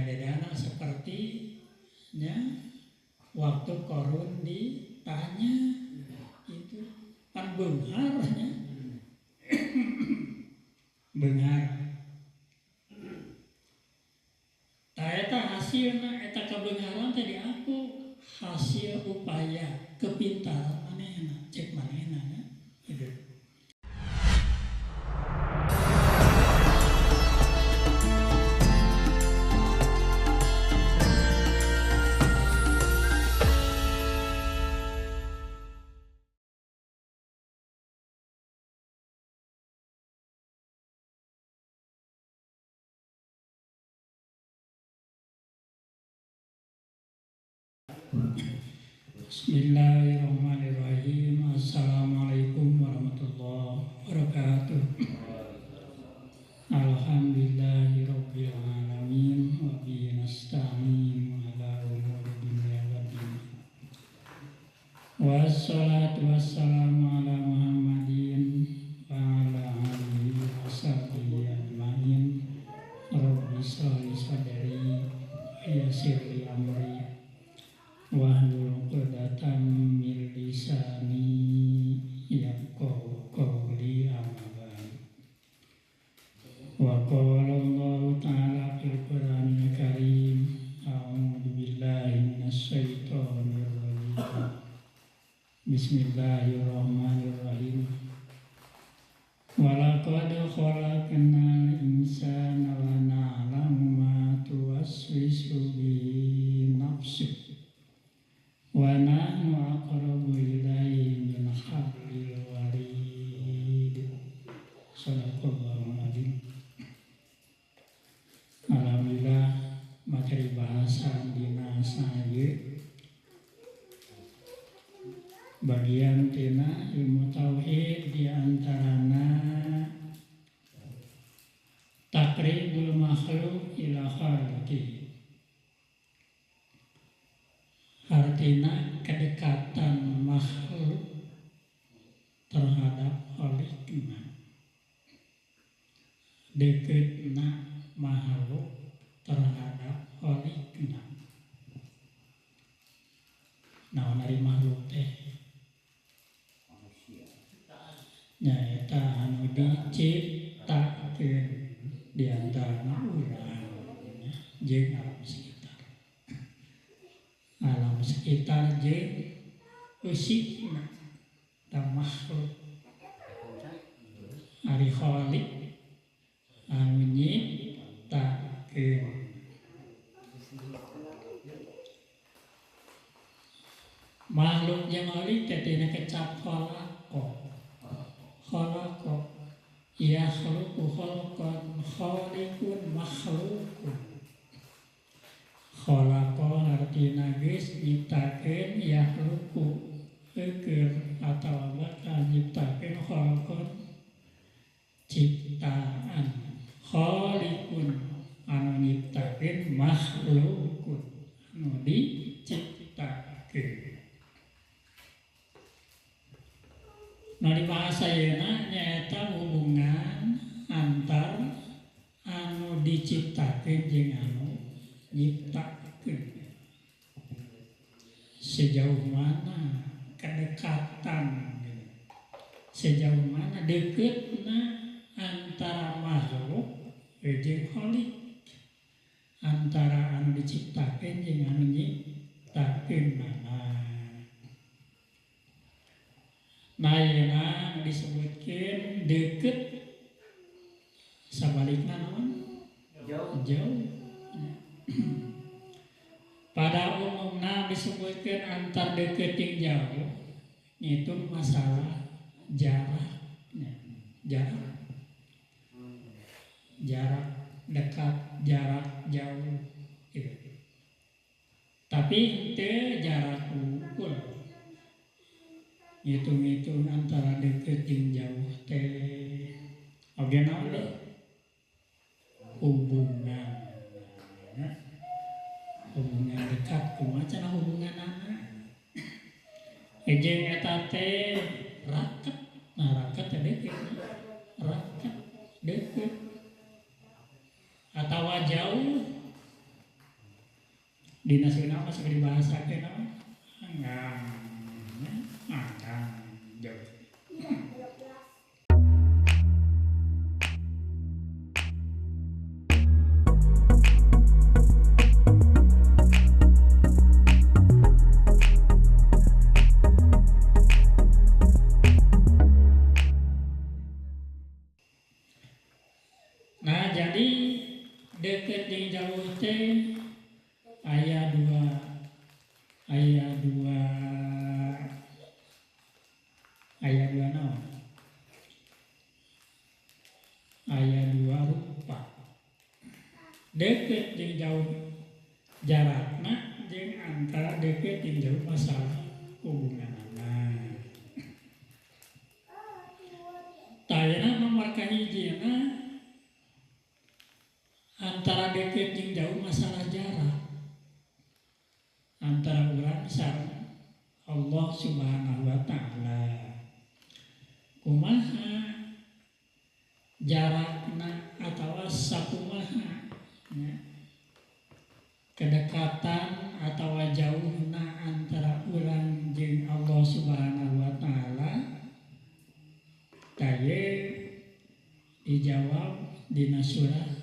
Beda-bedana seperti nya waktu Korun ditanya itu pan beunghar nya. Beunghar. Tah eta hasilna eta kabeungharan teh diaku hasil upaya kepintaran manehna cek manehna nya gitu. Bismillahirrahmanirrahim. Assalamualaikum warahmatullahi wabarakatuh. Alhamdulillahirabbil alamin wa bihi nasta'in ala umuri dunya waddin. Wassalatu wassalamu ala Muhammadin wa ala alihi wasahbihi ajmain. Rabbi shrah li sadri wa yassir li amri wahlul 'uqdatam min lisani yafqahu qawli. Amma ba'd. Wa qala Allahu ta'ala fil Qur'anil Karim, a'udzu billahi minasy syaithanir rajim. Bismillahirrahmanirrahim. Walaqad khalaqnal insana wa na'lamu ma tuwaswisu bihi nafsuhu wa nahnu aqrabu ilaihi min hablil warid. Shadaqallahul azim. Alhamdulillah materi bahasan dina saeu bagian tina ilmu tauhid diantarana taqribul makhluk ila khaliqihi. Artinya kedekatan makhluk terhadap khalikna. Deketna makhluk terhadap khalikna. Naon ari makhluk teh? Nyaeta anu diciptakeun diantarana urang jeung alam sekitar. Alam sekitar jeung eusikna ta makhluk. Ari khalik anu nyiptakeun. Makhluk jeung khalik teh tina kecap khalaqa. Khalaqa yakhluqu khalqan khaliqun makhluqun. Khalaqa artina geus nyiptakeun, yakhluqu eukeur atawa bakal nyiptakeun khalqan ciptaan. Khaliqun anu nyiptakeun, makhluqun anu diciptakeun. Nah di bahasa ayeuna nyaeta hubungan antar anu diciptakeun jeung anu nyiptakeun. Sejauh mana kedekatan gitu. Sejauh mana deketna antara makhluk jeung khalik, antara anu diciptakeun jeung anu nyiptakeun. Nah ayeuna disebutkeun deket sabalikna naon? Jauh. Jauh. Pada umumna disebutkeun antar deket jeung jauh itu masalah jarak. Jarak. Jarak dekat, jarak jauh gitu. Tapi henteu jarak ukur. Ngitung-ngitung antara deket jeung jauh teh oge naon deui? Hubungan. Hubungan dekat kumaha cenah hubunganana? Jeung eta teh raket. Nah raket teh deket. Raket deket. Atawa jauh. Dina Sunda mah sok dibahasakeun naon? Anggang. Anggang jauh. Nah, jadi deket jeung jauh teh aya dua naon? Aya dua rupa. Deket jeung jauh jarakna jeung antara deket jeung jauh masalah hubunganana. Tayana nomor kahijina antara deket jeung jauh masalah jarak antara urang sareng Allah Subhanahu wa Ta'ala. Kumaha jarakna atawa sakumaha ya, kedekatan atawa jauhna antara urang jeung Allah Subhanahu wa Ta'ala taye dijawab dina surah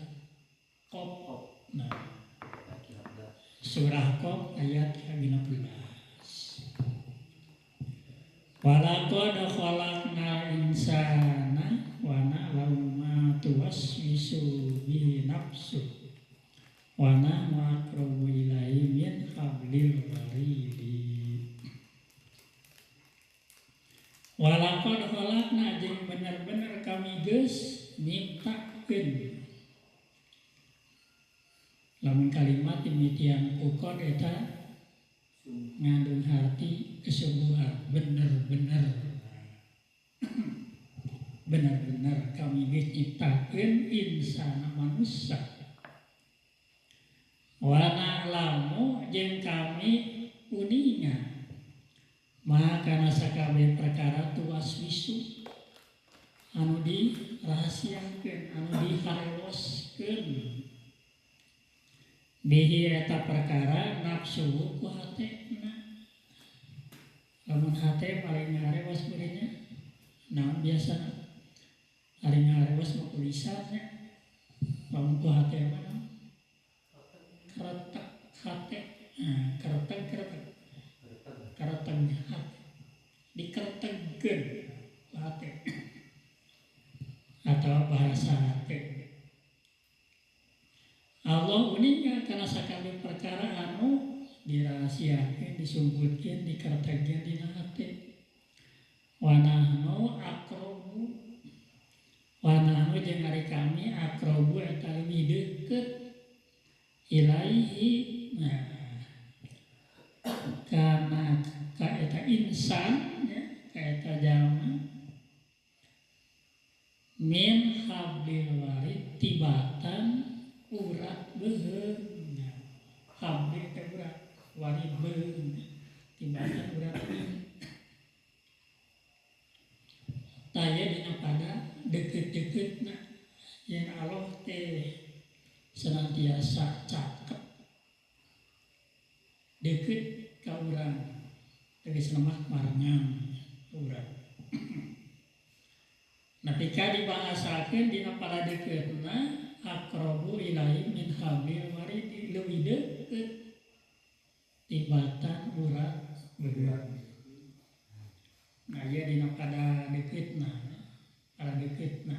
Qaf. Nah, surah Qaf ayat ke-16. Walaqad khalaqnal insana wa na'lamu ma tuwaswisu bihi nafsuhu wa nahnu aqrabu ilaihi min hablil warid. Walaqad khalaqna jeung bener-bener kami geus nyiptakeun. Lamun kalimat dimitian kukod eta ngandung harti kesungguhan, bener-bener bener-bener kami geus nyiptakeun insana manusia. Wa na'lamu jeung kami uninga maka kana sakabeh perkara tuwaswisu anu dirahasiakeun, anu diharewoskeun bihi eta perkara nafsu ku hatena. Lamun hate paling ngarewas beureuna naon biasana ari ngarewas mah kulisannya. Lamun ku hate mah naon? Keretek hate. Nah, kereteg kereteg kereteg hate dikeretegkeun ku hate atau bahasa hate. Allah uninga kana sakabeh perkara anu dirahasiakeun, disumputkeun, dikeretegkeun dina hate. Wa nahnu aqrabu, wa nahnu jeung ari kami aqrabu eta leuwih deukeut ilaihi, nah kana ka eta insan ya, ka eta jalma min hablil warid tibatan urat beuheung. Habli teh urat, warid beuheung, tibatan urat beuheung. Taya dina pada deukeut-deukeutna yen Allah teh senantiasa cakep deukeut ka urang, tegasna mah marengan urang. Napika dibahasakeun dina pada deukeutna aqrabu ilaihi min hablil warid, leuwih deukeut tibatan urat beuheung. Nah, ieu dina pada deukeutna, pada deukeutna.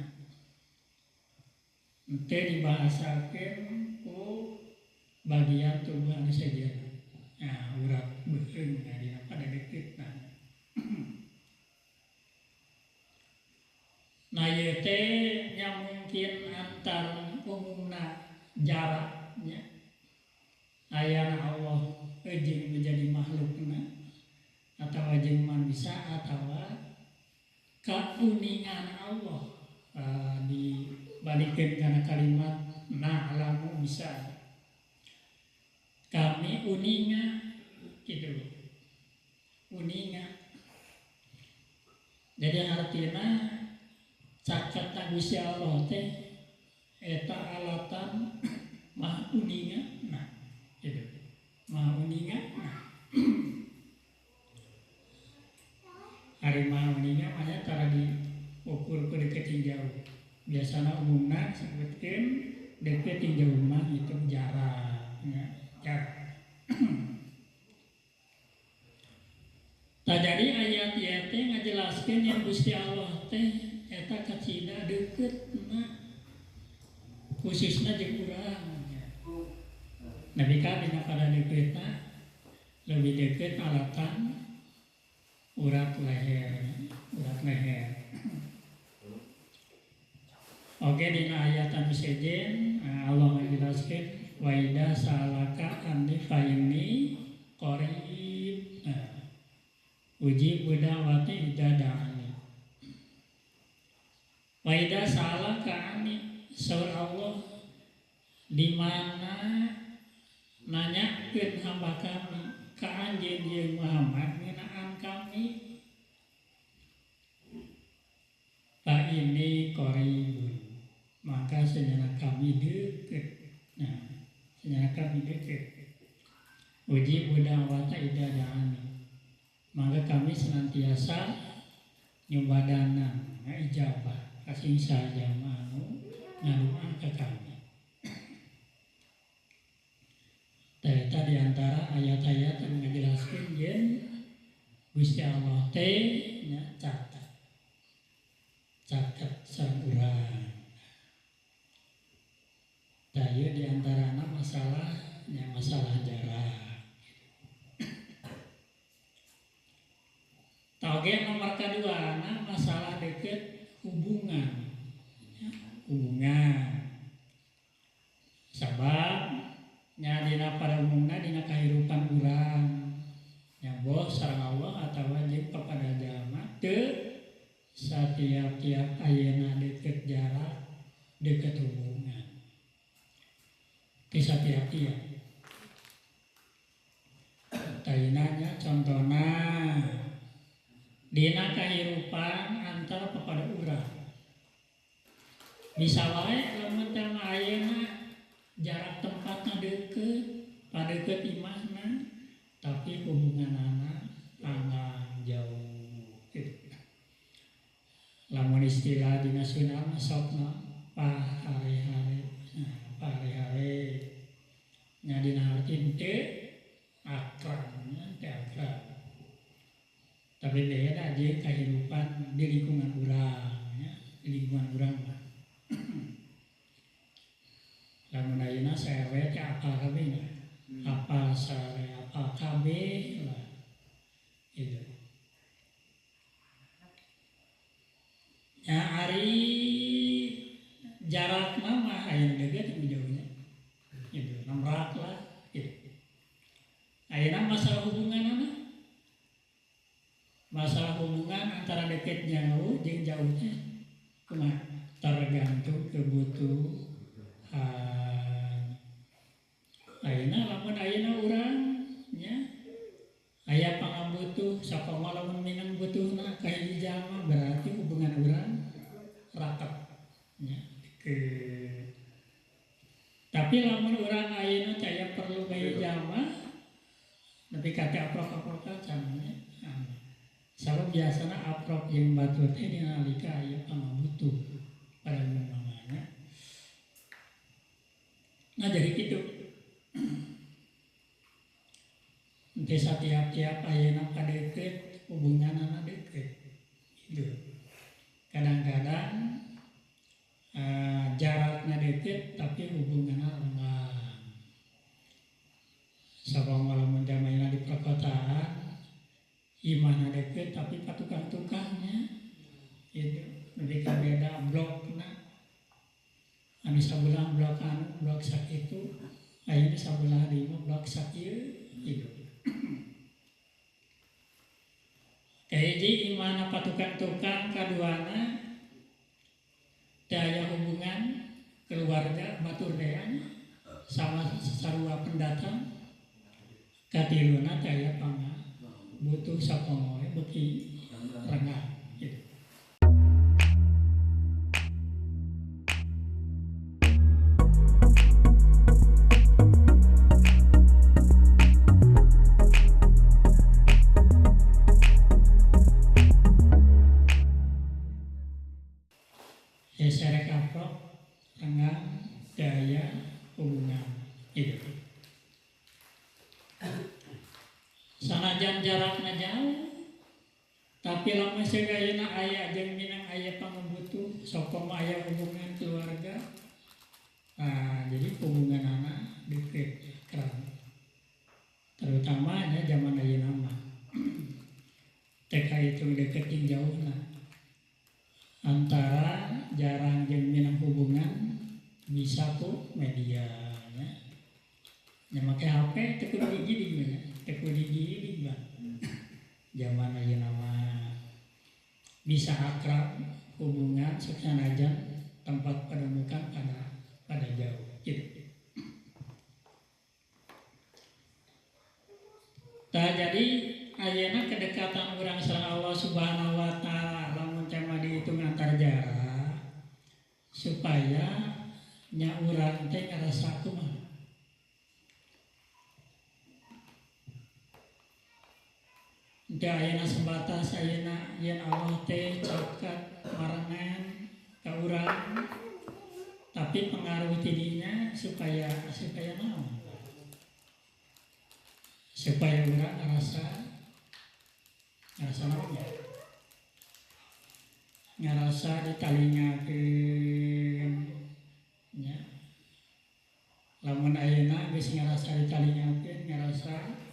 Ente dibahasakeun ku bagian tubuh anu sejenna. Nah, urat beuheung dina pada deukeutna. Nah, ieu teh nya mungkin antar umumna jaraknya ayana Allah jeung menjadi makhlukna atawa jeung manusia atawa kauningan Allah dibalikeun kana kalimat na'lamu bisa kami uninga gitu, uninga. Jadi artinya caket Gusti Allah teh eta alatan mah uninga, nah gitu, mah ngajelaskeun yang Gusti Allah teh eta kacida deukeutna khususna jeung urang. Nabi ka dina pada deukeutna lebih deukeut alatan urat leher, urat leher. Oke dina ayat anu sejen Allah ngajelaskeun wa idza salaka anni fa inni qarib. Uji budawati idza da'ani. Wa idza salaka anni, saur Allah di mana nanyakeun hamba kami ka anjeun jeung Muhammad ngeunaan kami, fa inni qaribun, maka senyana kami deukeut. Nah, senyana kami deukeut. Uji budawata idza da'ani, maka kami senantiasa nyumbadana ngaijabah kasih saja anu ngadoa ke kami. Eta di antara ayat-ayat yang menjelaskan yen Gusti Allah teh nya caket caket sareng urang. Tah ieu di antarana masalah nya masalah jarak. Tah oge nomor kaduana masalah deket hubungan. Ya, hubungan. Sabab nya dina pada umumna dina kahirupan urang nya boh sareng Allah atawa jeung kepada jalma teu satiap-tiap ayeuna deket jarak deket hubungan teu satiap-tiap. Tayina nya contona dina kahirupan antara kepada urang bisa wae lamun teh ayeuna jarak tempatna deukeut, padeukeut imahna, tapi hubunganana anggang jauh gitu. Lamun istilah dina Sunda mah sokna pahare-hare. Nah, pahare-hare nya dina arti teu akrab, nya teu akrab. Tapi beda jeung kahirupan di lingkungan urang nya, di lingkungan urang mah. Lamun ayeuna saewe teh apal kabeh nya. Apal sare, apal kabeh lah. Gitu. Ya ari jarakna mah aya deukeut jeung jauhnya. Gitu, nomrak lah gitu. Ayeuna masalah hubunganana. Masalah hubungan antara deukeut jauh jeung jauhnya kumaha? Tergantung kebutuhan. Ayeuna lamun ayeuna urang nya aya pangabutuh sakomo lamun minang butuhna ka hiji jalma berarti hubungan urang raket nya deukeut. Tapi lamun urang ayeuna teh aya perlu ka hiji jalma nepi ka teh aprok-aprok can nya. Sabab biasana aprok jeung batur teh dina nalika aya pangabutuh pada umumna. Nah jadi kitu. Teu satiap-tiap ayeuna kadeukeut hubunganana deukeut gitu. Kadang-kadang jarakna deukeut tapi hubunganna renggang. Sabab lamun jamanna di perkotaan imahna deukeut tapi patukang-tukangnya gitu nepi ka beda blokna. Anu sabelah blok anu blok sakitu ayeuna sabelah deui mah blok sakieu gitu. Kahiji imahna patukang-tukang, kaduana teu aya hubungan keluarga batur teh sama sarua pendatang, katiluna teu aya panga butuh sakomo beuki renggang gitu. Serek aprok renggang daya hubungan gitu. Sanajan jarakna jauh tapi Tapi lamun seugayana aya jeung minang aya pangabutuh sok mah aya hubungan keluarga. Nah, jadi hubungan anak deket akrab. Terutama nya zaman ayeuna mah. TK itu deket jeung jauhna. Antara jarang jeung minang hubungan bisa ku media nya. Nya make HP teu kudu digidig nya, teu kudu digidig mah. Zaman ayeuna mah bisa akrab hubungan sanajan tempat pademukan pada jauh gitu. Tah jadi ayeuna kedekatan urang sareng Allah Subhanahu wa taala lamun teh mah dihitung antar jarak supaya nya urang teh ngarasa kumaha. Teu ayeuna sebatas ayeuna yen Allah teh caket marengan ka urang tapi pengaruh tidinya supaya naon? Supaya urang ngarasa naon ya? Ngarasa ditalingakeun nya. Lamun ayeuna geus ngarasa ditalingakeun, ngarasa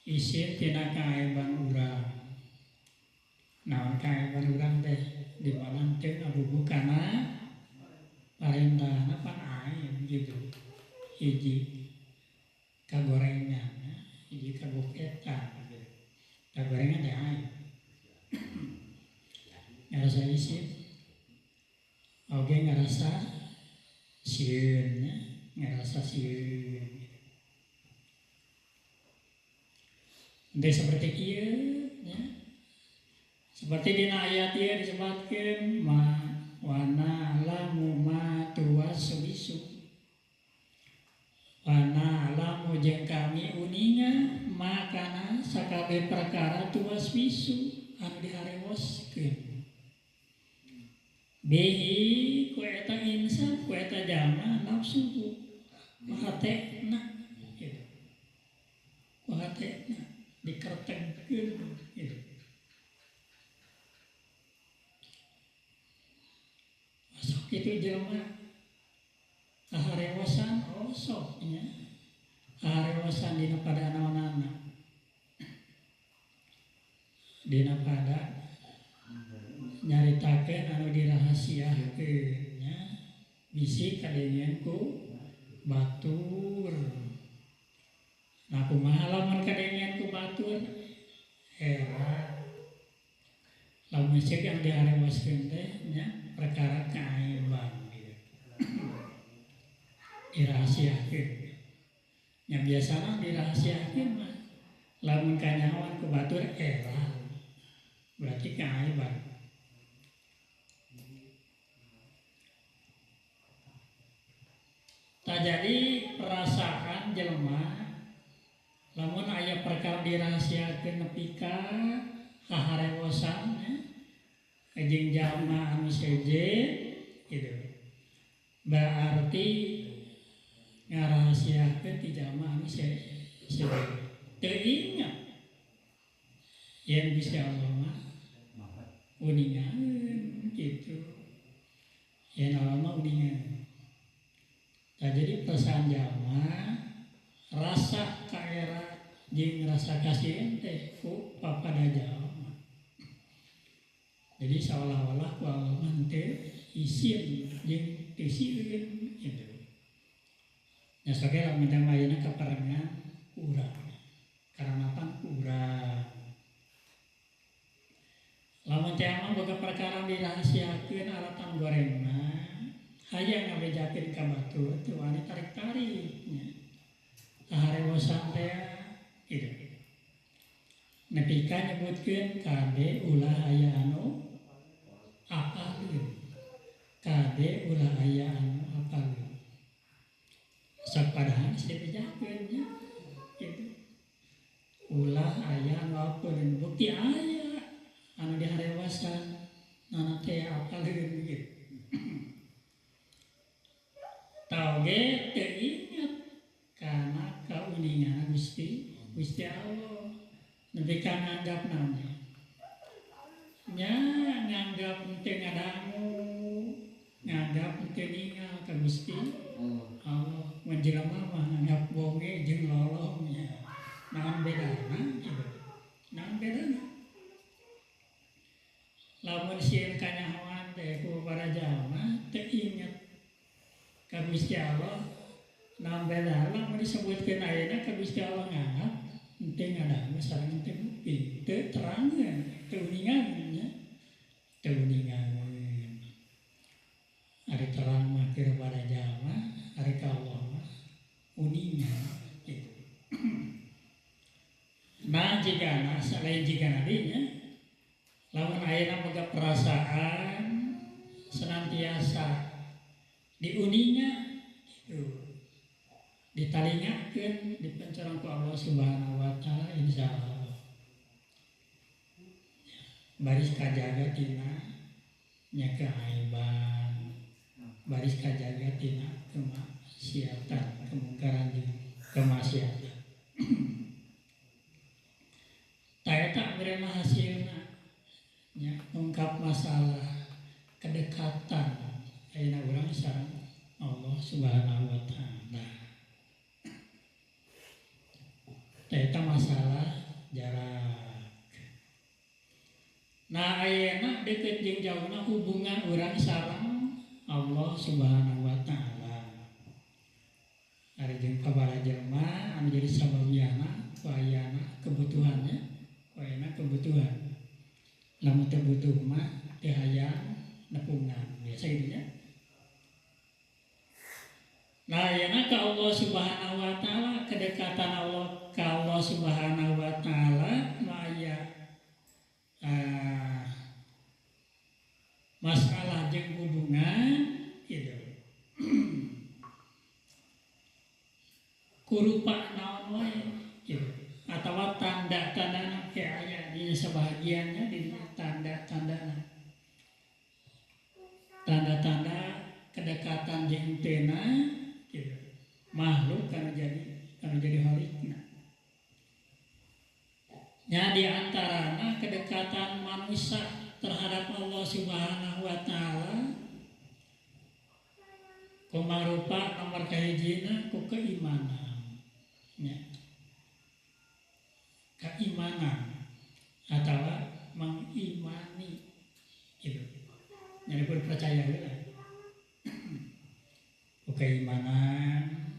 isin tina kaaiban urang. Naon kaaiban urang teh di mana teu ngabubuh kana parentahna pan aib gitu. Hiji kagorengan, hiji kagoketan gitu. Kagorengan teh aib. Ngarasa isin. Oge ngarasa sieun nya, ngarasa sieun. Teh seperti kieu nya. Seperti dina ayat ieu disebutkeun ma wana lamu ma tuwaswisu. Wana lamu jeung kami uninga makana sakabeh perkara tuwaswisu anu diharewoskeun. Bihi ku eta insan ku eta jalma nafsu ku hatena gitu. Ku hatena dikertegkeun gitu. Sok itu jelema kaharewosan osok nya. Kaharewosan dina pada naonana. Dina pada nyaritakeun anu dirahasiakeun nya bisi kadengean ku batur. Nah kumaha lamun kadengean ku batur era lamun ceuk yang diharewoskeun teh nya perkara kaaiban gitu. Dirahasiakeun. Nya biasana dirahasiakeun mah lamun kanyahoan ku batur era berarti kaaiban. Tak jadi perasaan jelema lamun aya perkara dirahasiakeun nepi ka kaharewosan nya jeung jalma anu sejen gitu. Berarti ngarahasiakeun ti jalma anu sejen. Teu ingat yen Gusti Allah mah uningan gitu. Yen Allah mah uningan. Nah, jadi perasaan jalma rasa kaera jeung rasa kasieun teh ku papada jalma. Jadi seolah-olah ku Allah mah teu isin jeung teu sieun gitu. Nya sok lamun teh ayeuna kaparengan urang. Karanatan urang. Lamun teh mah boga perkara dirahasiakeun alatan gorengna hayang ngabejakeun ka batur teu wani tarik-tarik nya. Kaharewosan teh gitu. Nepi ka nyebutkeun kade ulah aya anu apaleun. Kade ulah aya anu apaleun. Sok padahal geus dibejakeun nya gitu. Ulah aya anu apaleun bukti aya anu diharewasan nana teh apaleun gitu. Tauge teu inget kana kauningan Gusti Gusti Allah. Nepi ka nganggap naon nya nganggap teu ngadangu, nganggap teu ningal ka Gusti Allah. Mun jelema mah nganggap bonge jeung lolong nya. Naon bedana gitu. Naon bedana? Lamun sieun kanyahoan teh ku para jalma teu inget ka Gusti Allah, naon bedana lamun disebutkeun ayeuna ka Gusti Allah nganggap teu ngadangu sareng teu nguping, teu terangeun, teu uningan nya. Teu uningan. Ari terang mah keur para jalma, ari ka Allah mah uningan gitu. Nah jigana selain jigana dinya lamun ayeuna boga perasaan senantiasa diuninga gitu, ditalingakeun dipencerang ku Allah Subhanahu wa taala, insyaallah baris kajaga tina nya keaiban, baris kajaga tina kemaksiatan, kemungkaran jeung kemaksiatan. Ta eta meureun hasilna nya ungkap masalah kedekatan ayeuna urang sareng Allah Subhanahu wa taala. Ta eta masalah jarak. Nah ayeuna deukeut jeung jauhna hubungan urang sareng Allah Subhanahu wa taala. Ari jeung pabara jelema anu jadi sababiana ku ayana kebutuhannya, ku ayana kebutuhan. Lamun teu butuh mah teu hayang nepungan, biasa gitu nya. Nah ayeuna ka Allah Subhanahu wa taala, kedekatan Allah ka Allah Subhanahu wa taala nu aya masalah jeung hubungan gitu. Kurupa naon wae gitu, atawa tanda-tandana ke aya di sebagiannya di tanda-tandana, tanda-tanda kedekatan jeung tena gitu makhluk kana jadi holikna. Nya di antarana kedekatan manusia terhadap Allah Subhanahu wa taala kumarupa nomor kahijina ku keimanan nya, keimanan atau mengimani gitu. Jadi percaya heula. Ku keimanan,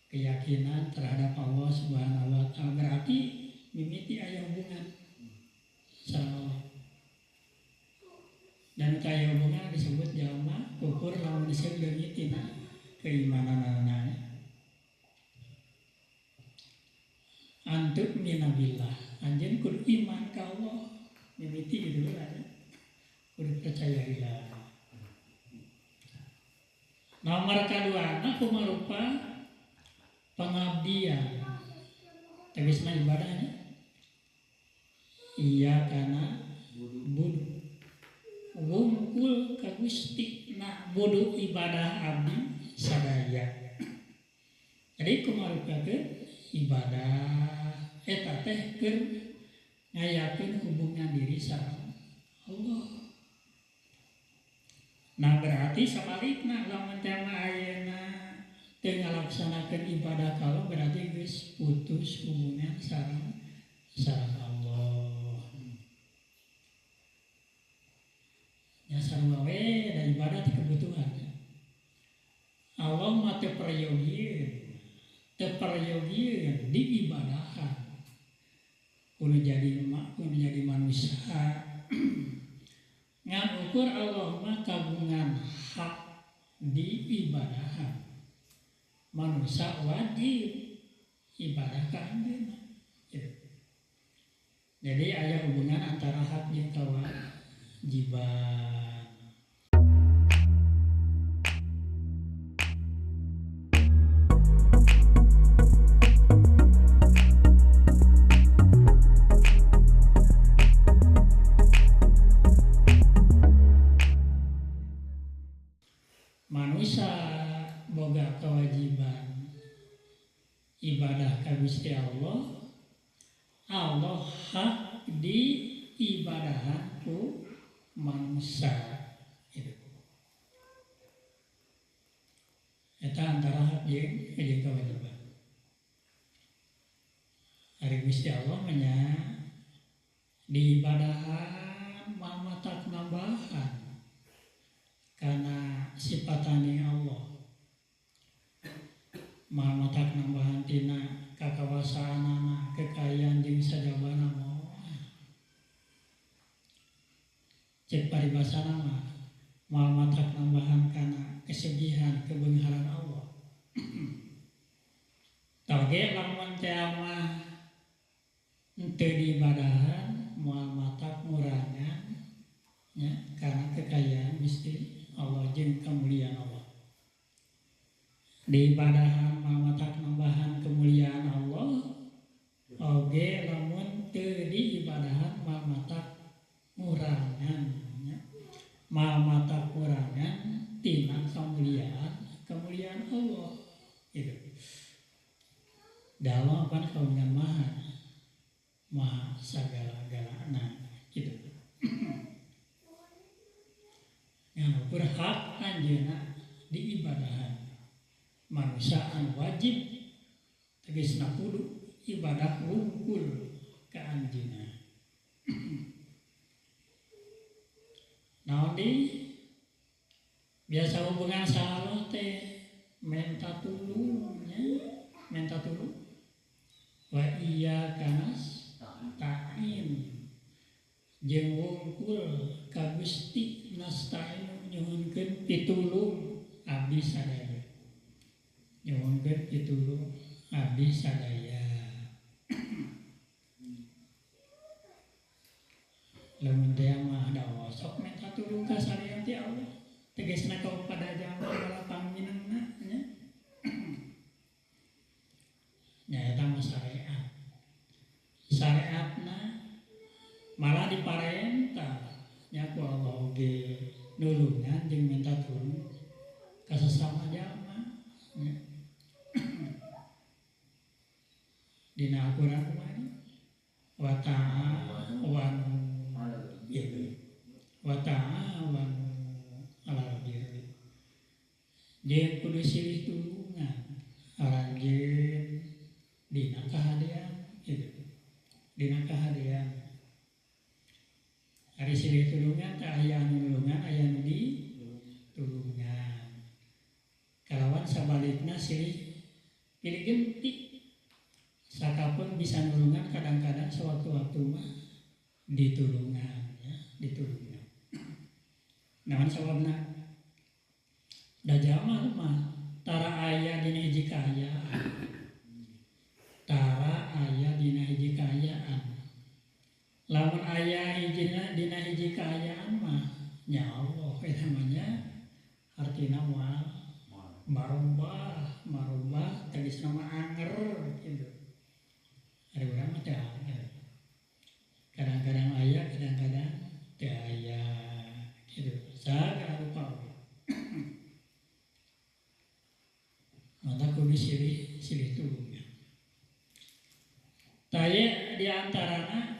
keyakinan terhadap Allah Subhanahu wa taala berarti mimiti aya hubungan sareng Allah. Dan aya hubungan disebut jalma kufur lamun disebut leungit tina keimananana. Antuk minabillah, anjeun kudu iman ka Allah, mimiti gitu lah ya. Kudu percaya heula. Nomor kaduana kumarupa pengabdian. Tegasna ibadahnya. Iya kana budu. Wungkul ka Gusti na budu ibadah abdi sadaya. Jadi kumarupakeun ibadah eta teh keur ngayakeun hubungan diri sareng Allah. Nah berarti sabalikna lamun teh ayeuna teu ngalaksanakeun ibadah ka Allah berarti geus putus hubungan sareng Allah. Ya sarua we da ibadah teh kebutuhan. Allah mah teu peryogi diibadahan. Kudu jadi manusia. Ngan ukur Allah mah kagungan hak diibadahan. Manusia wajib ibadah ka anjeunna. Gitu. Jadi aya hubungan antara hak jeung kewajiban. Manusia boga kewajiban ibadah ka Gusti Allah, Allah hak diibadahan ku manusia gitu. Eta antara hak jeung kewajiban. Ari Gusti Allah mah nya diibadahan mamatak nambahan karena sifatane Allah. Mamatak nambahan tina kakawasaanana, kekayaan jeung sajabana moal. Cek paribasana mah moal matak nambahan kana kesugihan kebeungharan Allah. Toge lamun teh mah henteu diibadahan moal matak ngurangan nya kana kekayaan Gusti Allah jeung kemuliaan Allah. Diibadahan mamatak nambahan kemuliaan Allah, oge lamun teu diibadahan mamatak ngurangan nya, mamatak ngurangan tina kemuliaan Allah gitu. Da Allah pan kagungan maha maha sagala-galana gitu. Ngan ukur hak anjeunna diibadahan. Manusia anu wajib tegasna kudu ibadah wungkul ka anjeunna. Naon di biasa hubungan salah teh menta tulung nya, menta tulung wa iyyaka nasta'in jeung wungkul ka Gusti nasta'in nyuhunkeun pitulung abdi sadaya. Nyuhunkeun pitulung abdi sadaya. Lamun teh mah da sok menta tulung ka sadaya ti Allah. Tegasna kapada jalma bala pangminengna nya. Nya eta mah syariat. Syariatna malah diparentah nya ku Allah oge nulungan jeung minta tulung ka sesama jalma nya. Dina Al-Qur'an kumaha wa ta'awanu gitu. Wa ta'awanu 'alal birri. Jeung kudu silih tulungan aranjeun dina kahadean gitu. Dina kahadean. Ari silih tulungan teh aya anu nulungan aya anu ditulungan. Kalawan sabalikna silih pilih genti. Sakapun bisa nulungan kadang-kadang sewaktu-waktu mah ditulungan ya, ditulungan. Naon sababna? Da jalma mah tara aya dina hiji kaayaan. Tara aya dina hiji kaayaan. Lamun aya hijina dina hiji kaayaan mah nya Allah eta mah nya artina moal marobah, marobah tegasna mah anger gitu. Ari urang mah teu anger. Kadang-kadang aya, kadang-kadang teu aya gitu. Sagala rupa oge. Mata kudu silih tulungan. Taya di antarana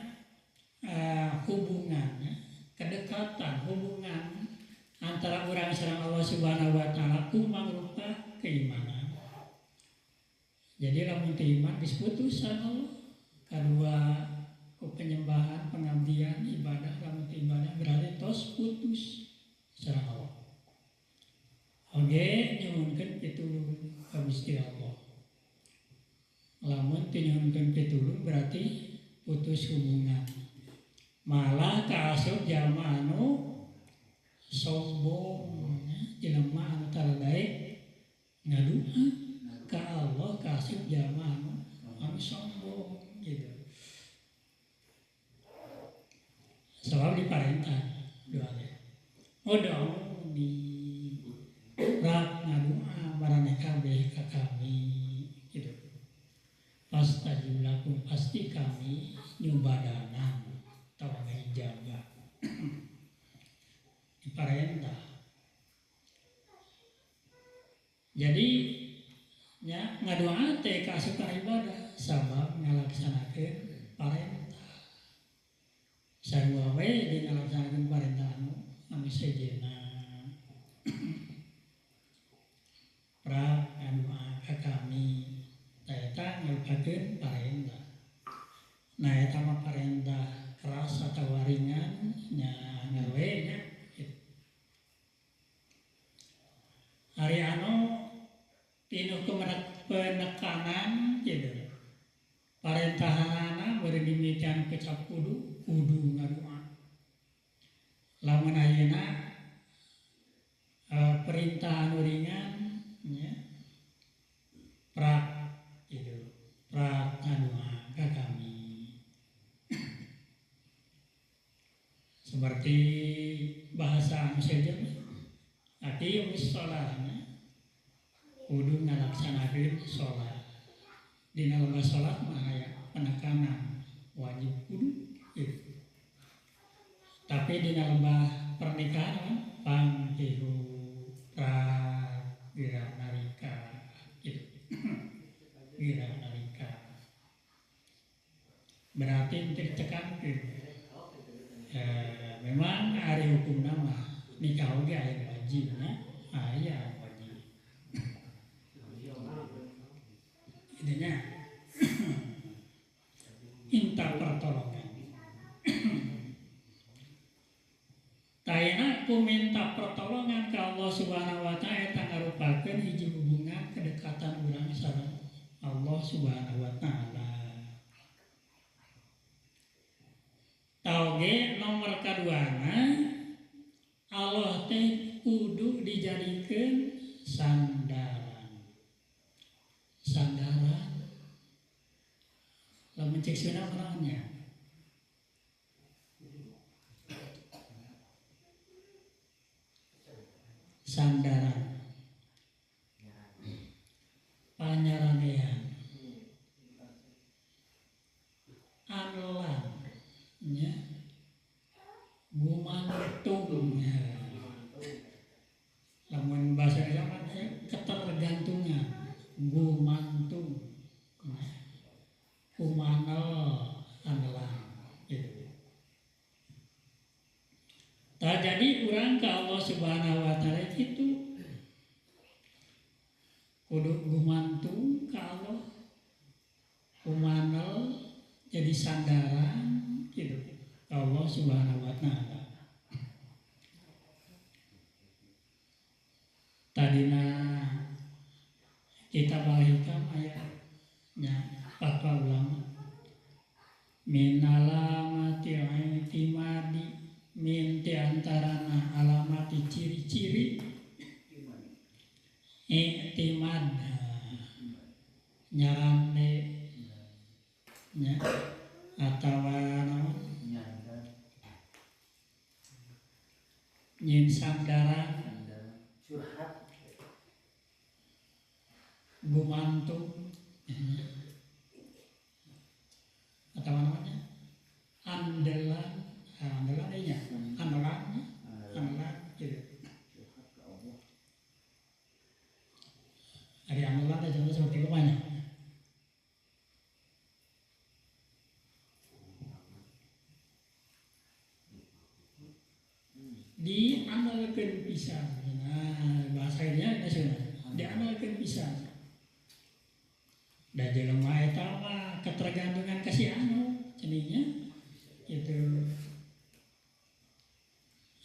hubungannya, kedekatan hubungan antara urang sareng Allah Subhanahu wa taala ku mangrupa keimanan. Jadi lamun teu iman geus putus sareng Allah. Kadua ku penyembahan, pengabdian, ibadah, lamun teu ibadah berarti tos putus sareng Allah. Oge nyuhunkeun pitulung ka Gusti Allah. Lamun teu nyuhunkeun pitulung berarti putus hubungan. Malah kaasup jalma anu sombong, jelema anu tara daek ngadua ka Allah kaasup jalma anu sombong gitu. Sebab diparentah doa teh. Oh dong di rak ngadua maraneh kabeh ka kami gitu. Pastajib lakum pasti kami nyubadanan atawa ngijabah. Diparentah. Jadi nya ngadoa teh kaasup kana ibadah sabab ngalaksanakeun parentah. Sarua we jeung ngalaksanakeun parentah anu sejenna. Pra ngadoa ka kami eta ngarupakeun parentah. Nah eta mah parentah keras atawa ringan nya ngawe nya. Ari anu pinuh penekanan gitu. Parentahanana beureum dimitian kecap kudu kudu ngadoa. Lamun ayeuna perintah anu ringan nya prak gitu, prak ngadoa ka kami. Seperti bahasa anu sejen aqimus sholahnya kudu ngalaksanakeun sholat. Dina lembah sholat mah aya penekanan wajib kudu gitu. Tapi dina lembah pernikahan pangkihu pra narika gitu. Gira narika berarti untuk ditekankeun. Memang ari hukumna mah nikah oge aya wajibna, aya wajib. Intinya minta pertolongan. Tayana ku minta pertolongan ke Allah Subhanahu wa taala eta ngarupakeun hiji hubungan kedekatan urang sareng Allah Subhanahu wa taala. Tauge nomor kaduana Allah teh kudu dijadikeun sandaran. Sandaran lamun cek Sunda naonnya? Sandaran panyaranean anelan nya gumantung ya. Lamun bahasa Indonesia kan ketergantungan, gumantung, kumanel anelan gitu. Tak jadi urang ke Allah Subhanahu wa taala itu kudu gumantung ke Allah, kumanel jadi sandaran gitu Allah Subhanahu wa taala. Tadina kita Al-Hikam aya nya fatwa ulama minalamati i'timadi min ti antarana alamati ciri-ciri i'timad nyarande nya atawa naon nyin sandaran curhat gumantung atau namanya andelan, andelan nya, andelan, andelan gitu. Ari andelan teh contoh seperti kumanya. Diandalkeun pisan. Nah, bahasanya nasional. Diandalkeun pisan. Da jelema eta mah ketergantungan ka si anu ceningnya itu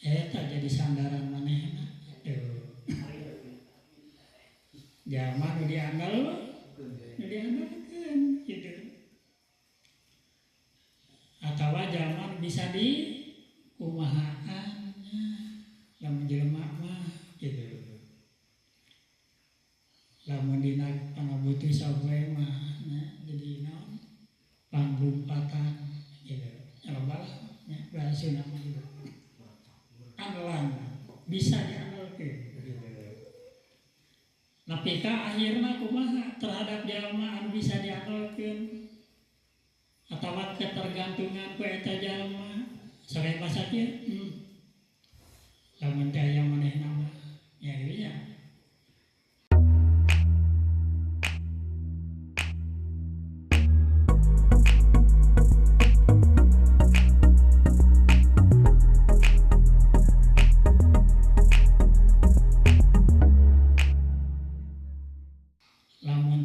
eta jadi sandaran manehna tuh. Jalma nu diandal nu diandalkeun gitu. Atawa jalma nu bisa di kumahaan lamun jelema mah gitu. Lamun dina pangabutuh sapoe mah nya jadi naon panglumpatan gitu. Loba lah nya bahasa Sunda mah gitu. Andelan bisa diandalkeun gitu. Nepi ka akhirna kumaha terhadap jalma anu bisa diandalkeun atawa ketergantungan ku eta jalma sareng basa kieu lamun teh aya manehna mah nya ieu nya.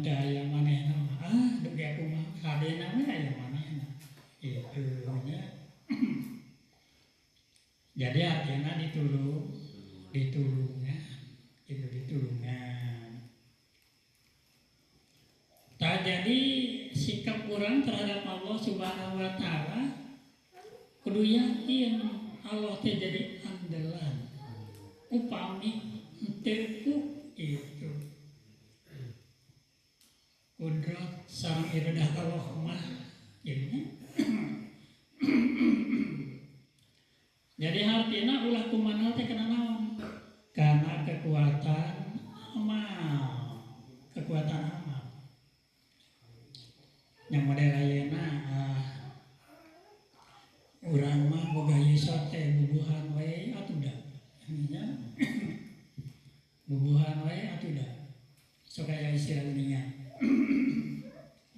Lamun teu aya manehna mah ah dugi aku mah kadena we aya manehna. Itu nya. Jadi artinya ditulungan, itu ditulungan. Tak jadi sikap kurang terhadap Allah Subhanahu wa taala kudu yakin Allah teh jadi andalan. Upami henteu ku itu. Kudrat sareng iradah Allah mah jadinya. Jadi artinya ulah kumanal teh kana naon? Karena kekuatan amal, kekuatan amal. Yang model ayeuna urang mah boga yuswa teh bubuhan we atuh da. Nya. Bubuhan we atuh da. Sok aya istilah geuningan.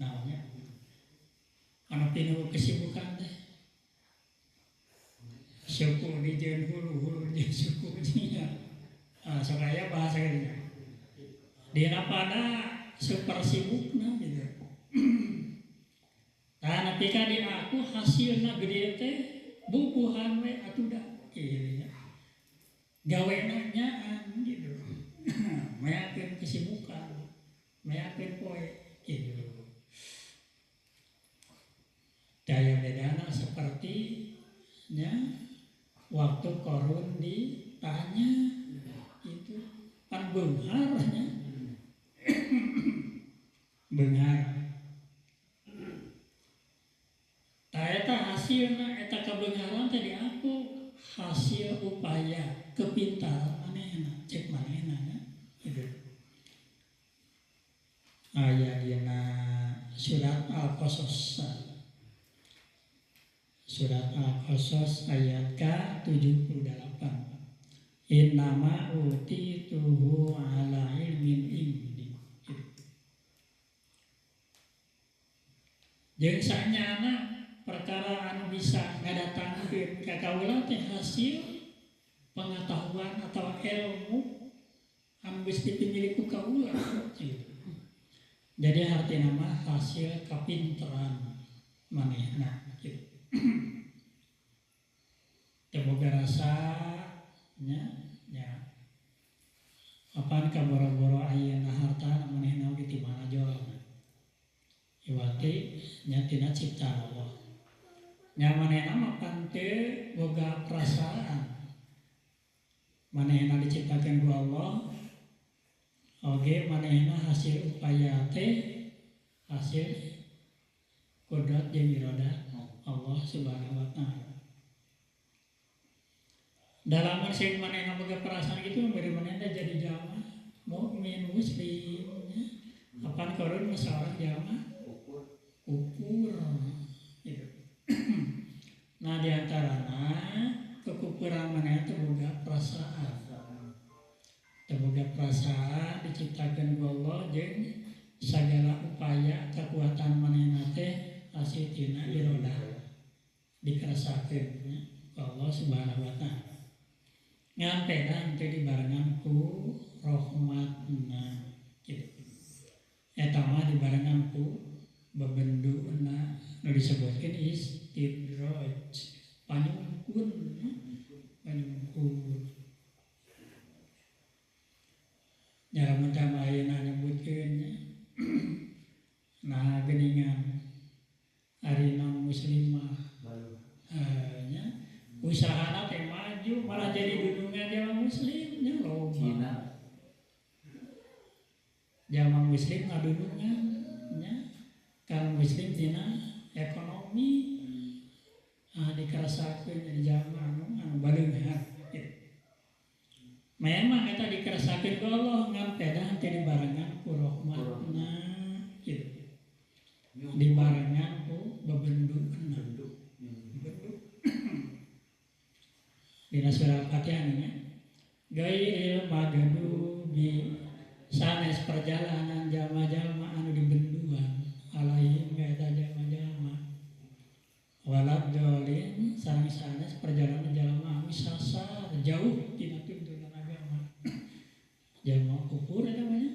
Naonnya? Anu pinuh kesibukan teh. Suku dijieun hulu, hulu dijieun suku nya. Sok aya bahasa geuningan. Dina pada super sibukna gitu. Tah nepi ka di aku hasilna gede teh bubuhan we atuh da kieu nya. Gawena nyaan gitu. Meakeun kesibukan, meakeun poe gitu. Daya bedana seperti nya waktu Korun ditanya itu pan beunghar nya. Beunghar. Tah eta hasilna eta kabeungharan teh di aku hasil upaya kepintaran manehna cek manehna nya gitu. Aya dina surat Al-Qasas. Surat Al-Qasas ayat ke-78. Innama utituhu ala ilmin indi. Jeung sanyana perkara anu bisa ngadatangkeun ka kaula teh hasil pengetahuan atau ilmu anu geus dipimilih ku kaula gitu. Jadi artina mah hasil kapinteran manehna gitu. Teu boga rasa nya nya apaan ka boro-boro ayeuna harta manehna oge ti mana jolna. Iwati nya tina ciptaan Allah. Nya manehna mah pan teu boga perasaan. Manehna diciptakeun ku Allah oge manehna hasil upaya teh hasil kodrat jeung iradah Allah Subhanahu wa taala. Dalam sing manehna boga perasaan gitu bari manehna jadi jalma mukmin muslim nya. Apan Korun mah saurang jalma kufur gitu. Nah di antarana kekufuran manehna teh boga perasaan. Teu boga perasaan diciptakeun ku Allah jeung sagala upaya kekuatan manehna teh hasil tina irodah dikerasakeun nya ku Allah Subhanahu wa taala. Ngan pedah teh dibarengan ku rahmatna gitu. Eta mah dibarengan ku bebenduna nu disebutkeun istidraj panyungkun panyungkun. Nya lamun teh ayeuna nyebutkeun nya. Nah geuningan ari non muslimah nya usahana teh maju malah jadi dunungan jalma muslim nya loba. Cina. Jalma muslim ngadunungan nya kan muslim dina ekonomi dikerasakeun jadi jalma anu baleunghar gitu. Memang eta dikerasakeun ku Allah ngan pedah teh dibarengan ku rahmatna gitu. Dibarengan ku bebenduna. Bendu. Dina surah Al-Fatihah nya. Gairil magdubi sanes perjalanan jalma-jalma anu dibenduan alaihim eta jalma-jalma. Walad dolin sareng sanes perjalanan jalma anu sasar jauh tina tuntunan agama. Jalma kufur eta mah nya.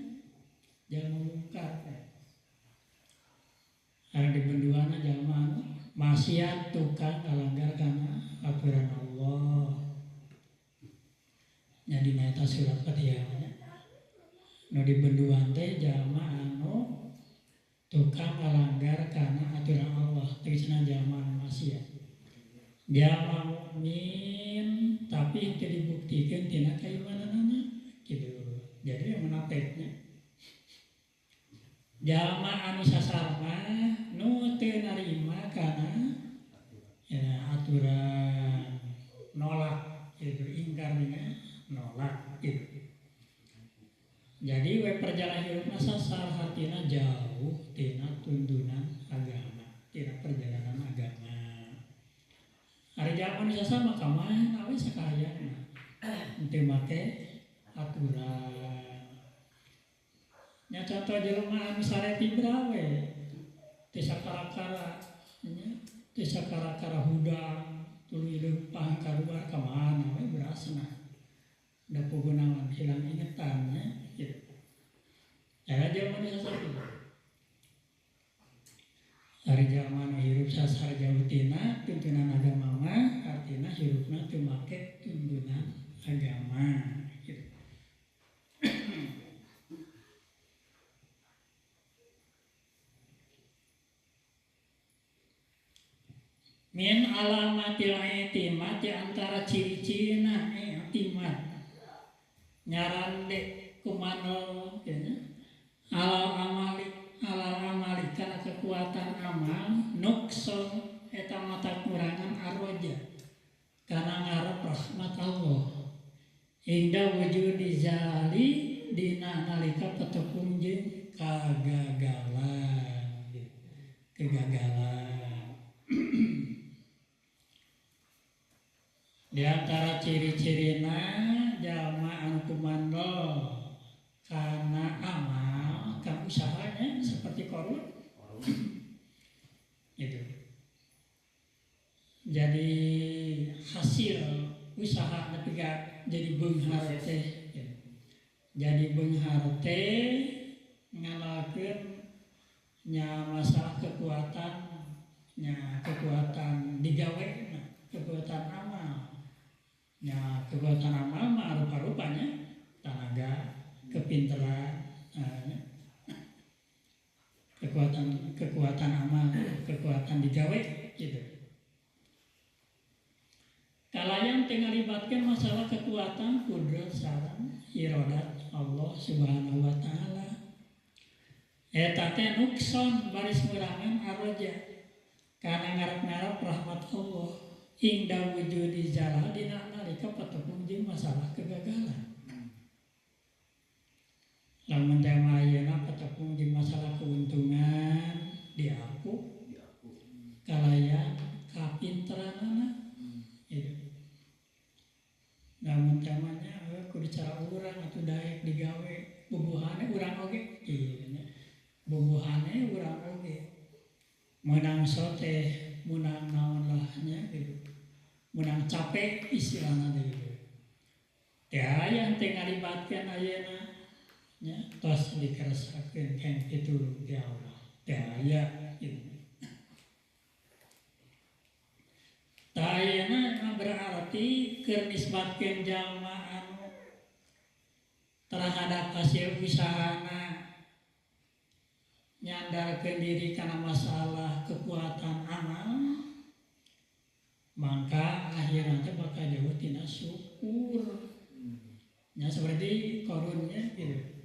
Jalma mungkar teh. maksiat tukang ngalanggar kana aturan Allah. Nya dina eta surat Fatihah nya. Nu dibenduan teh jalma anu tukang ngalanggar kana aturan Allah, tegasna jalma anu maksiat. Jalma mukmin tapi teu dibuktikeun tina kaimananana kitu. Jadi yang munafik nya. Jalma anu sasar mah nu teu narima kana ya aturan, nolak gitu, ingkar dengan nolak gitu. Jadi we perjalanan hirupna sasar, hatina jauh tina tuntunan agama, tina perjalanan agama. Ari jalma nu sasar mah kamana we sakayana, teu make aturan. Nya contoh jelema anu sare tibra we, teu sakara-kara nya, teu sakara-kara hudang tuluy leumpang kaluar ka mana we berasna. Da pugunawan hilang ingetannya gitu. Era jalma nu sasar gitu. Ari jalma nu hirup sasar jauh tina tuntunan agama mah artina hirupna teu make tuntunan agama gitu. Min alamatil i'timad, di antara ciri-cirina i'timad nyarande kumano ya, alal amali, alal amali kana kekuatan amal nukson eta mata kurangan arroja kana ngarep rahmat Allah hingga wujudi zali dina nalika petepung jeung kagagalan, kegagalan. Di antara ciri-cirina jalma anu kumandol kana amal, kana usahanya seperti korun gitu. Jadi hasil usaha nepi ka jadi beunghar teh gitu. Jadi beunghar teh ngalakeun nya masalah kekuatan, nya kekuatan digawe, kekuatan amal. Nya kekuatan amal mah rupa-rupanya tenaga, kepintaran, nah, kekuatan, kekuatan amal, kekuatan digawe gitu. Kalayan teu ngalibatkeun masalah kekuatan kudrat sareng iradat Allah Subhanahu wa taala. Eta teh nukson baris ngurangan arroja kana ngarep-ngarep rahmat Allah ingda wujudi zalal dina nalika patepung jeung masalah kegagalan. Lamun teh mah ayeuna patepung jeung masalah keuntungan diaku kalayan kapinteranana gitu. Lamun teh mah nya kudu cara urang atuh daek digawe bubuhane urang oge kieu nya. Bubuhane urang oge meunang sote meunang naon lah nya gitu. Meunang capek istilahna teh gitu. Teh aya teh ngalibatkeun ayeuna nya tos dikeresakeun keng pitulung ti Allah. Teh aya gitu. Tah ayeuna mah berarti keur nisbatkeun jalma anu terhadap hasil usahana nyandarkeun diri kana masalah kekuatan amal, maka akhirnya teh bakal jauh tina syukur. Ya seperti korunnya gitu.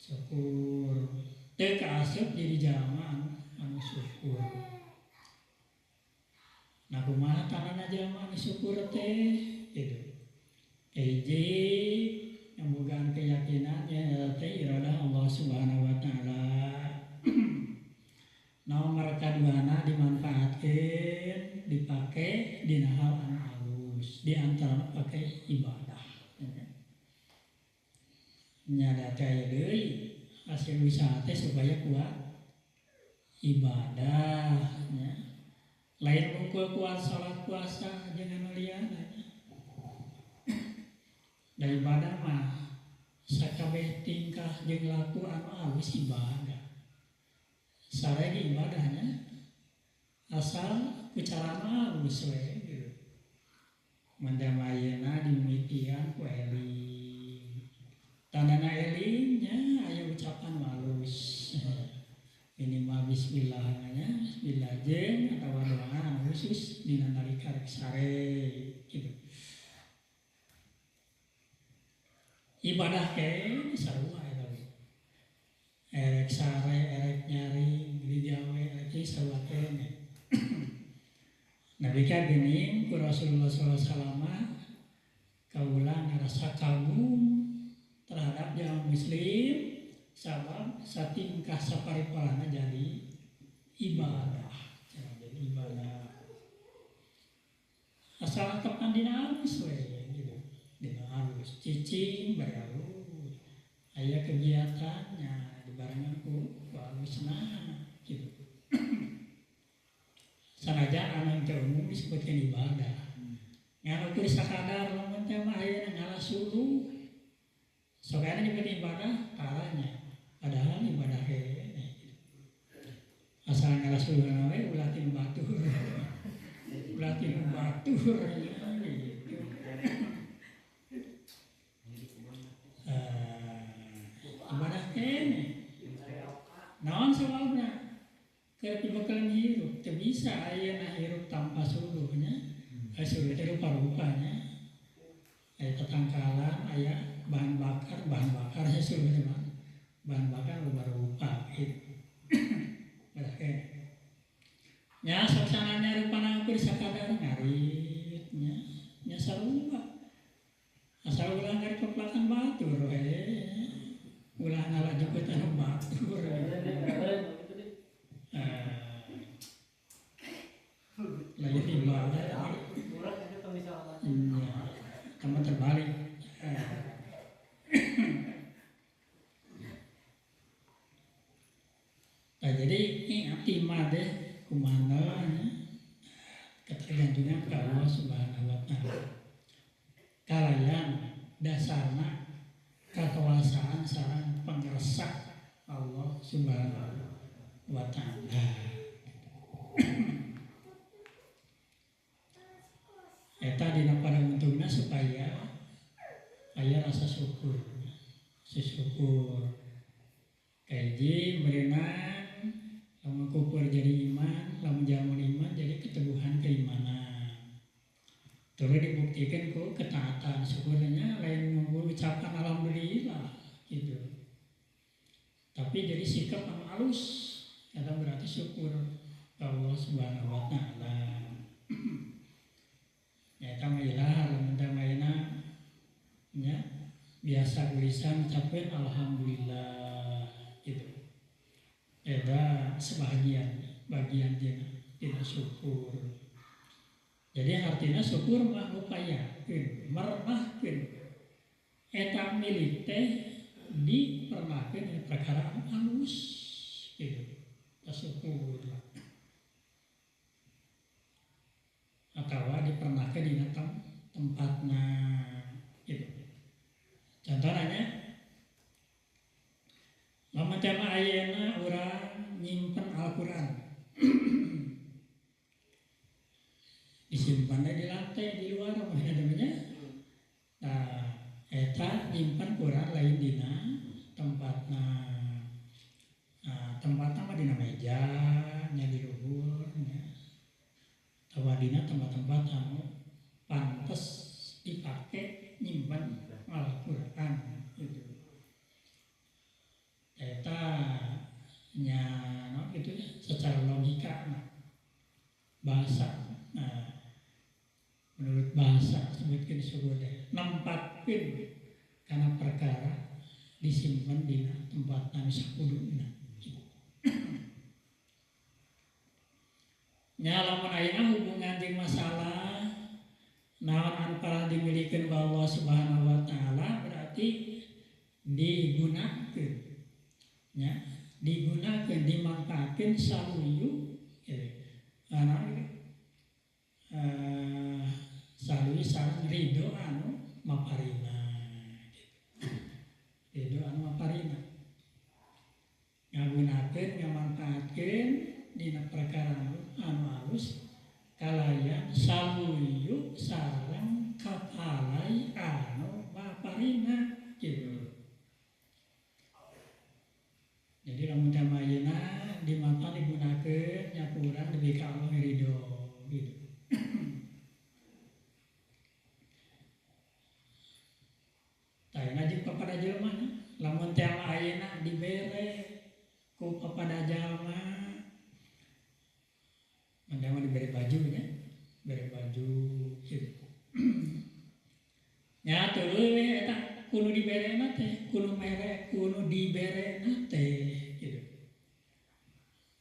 Syukur teu kaasup jadi jalma anu syukur. Nah kumaha tandana jalma anu syukur teh gitu. Hiji nyambogaan keyakinan ya teh iradah Allah Subhanahu wa taala. Nomor kaduana dimanfaatkeun dipake dina hal anu alus, di antarana pake ibadah. Nya da teh aya deui hasil usaha teh supaya kuat Ibadah nya. Lain mungkul kuat salat puasa jeung anu liana nya. Da ibadah mah sakabeh tingkah jeung laku anu alus ibadah. Sare ge ibadahnya asal ku cara anu alus we gitu. Mun teh mah ayeuna dimimitian ku eling. Tandana eling nya aya ucapan alus. Minimal bismillah nya, bismillah jeung atawa doa anu khusus dina nalika rek sare gitu. Ibadah keneh sarua eta we. Erek sare, erek nyaring, digawe erek ieu sarua keneh. Nabi ka geuning ku Rasulullah sallallahu alaihi wasallam kaula ngarasa kagum terhadap jalma muslim sabab satingkah saparipolana jadi ibadah, jadi ibadah. Asal tepan dina alus we gitu. Dina alus cicing bari alus. Aya kegiatannya dibarengan ku alusna gitu. Sanajan anu teu umum disebutkeun ibadah. Ngan ukur sakadar lamun teh mah ayeuna ngalah suluh. Sok aya nyebut ibadah taranya. Padahal ibadah keneh gitu. Asal ngalah suluh we ulah tinu batur. Ulah tinu batur gitu. Ibadah keneh. Naon sababna? Keur pibeukeun hirup teu bisa ayeuna hirup tanpa suluhnya. Suluh teh rupa-rupanya. Aya tetangkalan, aya bahan bakar suluh teh mah. Bahan bakar rupa-rupa gitu. Ibadah keneh. Nya sok sananya rupana ukur sakadar ngarit nya. Nya sarua. Asal ulah ngarit peplakan batur we. Ulah ngalah jukut anu batur. Lain ibadah. Iya, kamu terbalik. Nah, jadi ini arti mah deh kumana nya ketergantungan ke Allah Subhanahu wa Ta'ala. Kalayan dasarna kekuasaan sareng pangersa Allah Subhanahu wa Ta'ala. Eta dina pada untungna supaya aya rasa syukur. Syukur. Kahiji meureunan lamun kufur jadi iman, lamun jamun iman jadi keteguhan keimanan. Terus dibuktikan ku ketaatan syukurnya lain nunggu ucapan alhamdulillah gitu. Tapi jadi sikap anu alus eta berarti syukur Allah Subhanahu wa Ta'ala. Ya eta mah ilah lamun teh maena nya biasa tulisan ucapkeun alhamdulillah gitu. Eta sebagian bagian dina syukur. Jadi artinya syukur mah ngupayakeun, mermahkeun eta milik teh dipermahkeun dina perkara anu alus gitu. Syukur. Atawa dipernahkeun dina tempatna gitu. Contohnya lamun teh mah ayeuna urang nyimpen Al-Qur'an. Disimpannya di lantai di luar apa namanya? Nah, eta nyimpen Quran lain dina tempatna. Nah, tempatna mah dina meja, nya di luhur nya. Atawa dina tempat-tempat anu pantes dipake nyimpen Al-Qur'an gitu. Eta nya no, gitu ya, secara logika nah, bahasa. Nah, menurut bahasa sebutkeun syukur teh nempatkeun kana perkara disimpan dina tempat anu sakuduna. Nya lamun ayeuna hubungan jeung masalah naon anu parah dimilikeun ku Allah Subhanahu wa Ta'ala berarti digunakeun nya, Digunakeun dimanfaatkeun saluyu gitu. Anu saluyu sareng ridho anu maparina gitu. Ridho anu maparina. Ngagunakeun ngamanfaatkeun dina perkara anu alus kalayan saluyu sareng kapalai anu maparina gitu. Jadi lamun teh ayeuna dimanfaat digunakeun nya ku urang nepi ka Allah ridho gitu. Tayana jeung papada jelema nya lamun teh ayeuna dibere ku papada jalma mah diberi baju nya, bere baju gitu. Nya tuluy we eta kudu diberena teh, kudu mere, kudu diberena teh gitu.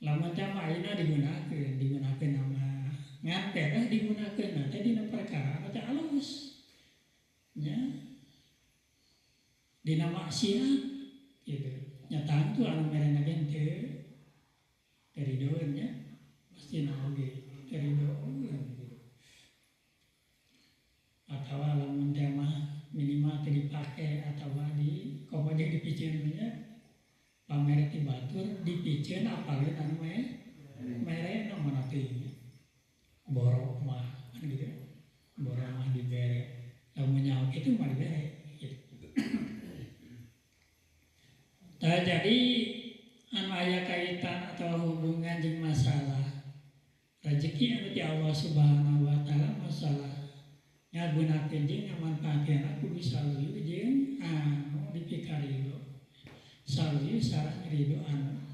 Lamun teh ayeuna digunakeun, digunakeun nama ngan teh digunakeun teh dina perkara teh alus. Nya dina maksiat gitu. Nya tangtu anu merena ge teu teridoeun nya. Pasti oge teridoeun gitu. Atawa lamun teh mah minimal teu dipake atawa di komo jeung dipiceun nya pamere ti batur dipiceun apaleun anu mere na mana teh nya. Borok mah kan gitu. Borok mah dibere. Lamun nyaho kitu mah dibere gitu. Tah jadi anu aya kaitan atau hubungan jeung masalah rezeki anu ti Allah Subhanahu wa taala masalah ngagunakeun jeung ngamanfaatkeun kudu saluyu jeung anu dipikarido. Saluyu sareng ridho anu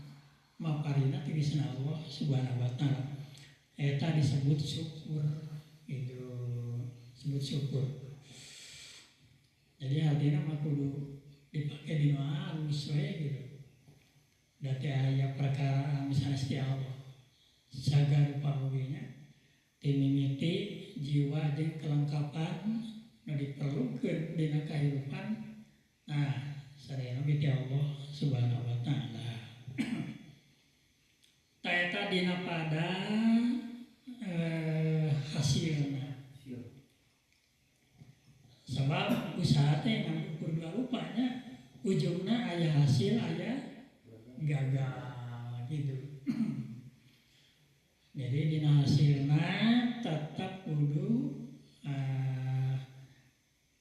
maparina tegasna Allah Subhanahu wa taala. Eta disebut syukur gitu, disebut syukur. Jadi artinya mah kudu dipake dina alus we gitu. Da teh aya perkara anu sanes ti Allah. Sagarupa oge nya timimiti jiwa jeung kelengkapan nu diperlukeun dina kahirupan. Nah, sadayana oge ti Allah Subhanahu wa taala. Ta eta dina pada hasilna. Sebab usaha teh ngan ukur dua rupanya ujungna aya hasil aya gagal gitu. Jadi dina hasilna tetap kudu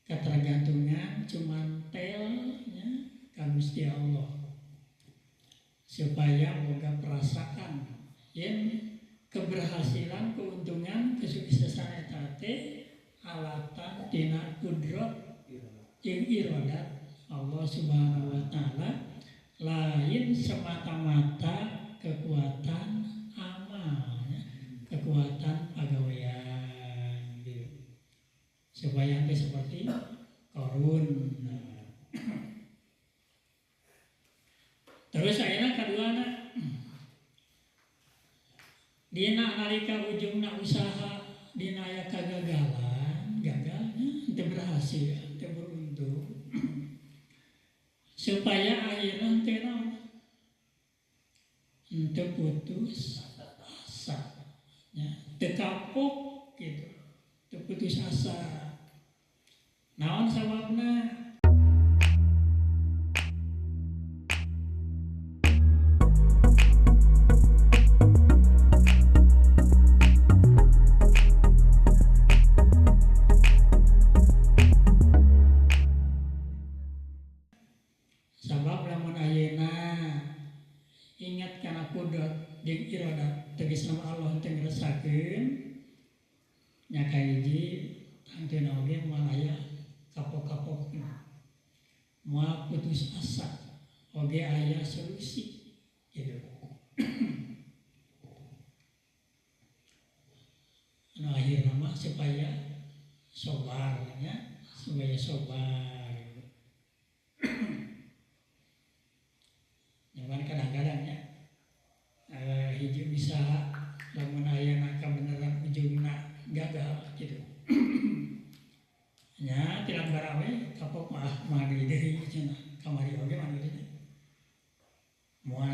ketergantungan cuman telnya ka Gusti Allah supaya boga perasaan yen keberhasilan keuntungan kesuksesan eta teh alatan tina kudrat jeung iradat Allah Subhanahu wa taala lain semata-mata kekuatan amalnya, kekuatan pagawean gitu. Supaya nanti seperti Qarun. Terus ayeuna kaduana dina nalika ujungna usaha dina aya kegagalan, gagalnya teu berhasil, teu beruntung. Supaya akhirnya teu naon? Teu putus asa, ya, teu kapok gitu, teu putus asa. Naon sababna? Sabab lamun ayeuna ingat kana kudrat jeung iradat tegasna Allah teu ngresakeun nya kahiji tangtuna oge moal aya kapok-kapok moal putus asa oge aya solusi gitu. Anu akhirna mah supaya sobar nya, supaya sobar. Nyaman kadang-kadang nya hiji usaha lamun aya kabeneran ujungna gagal gitu. Nya tilang barawe kapok mah mah deui cenah kamari oge mah deui nya. Moal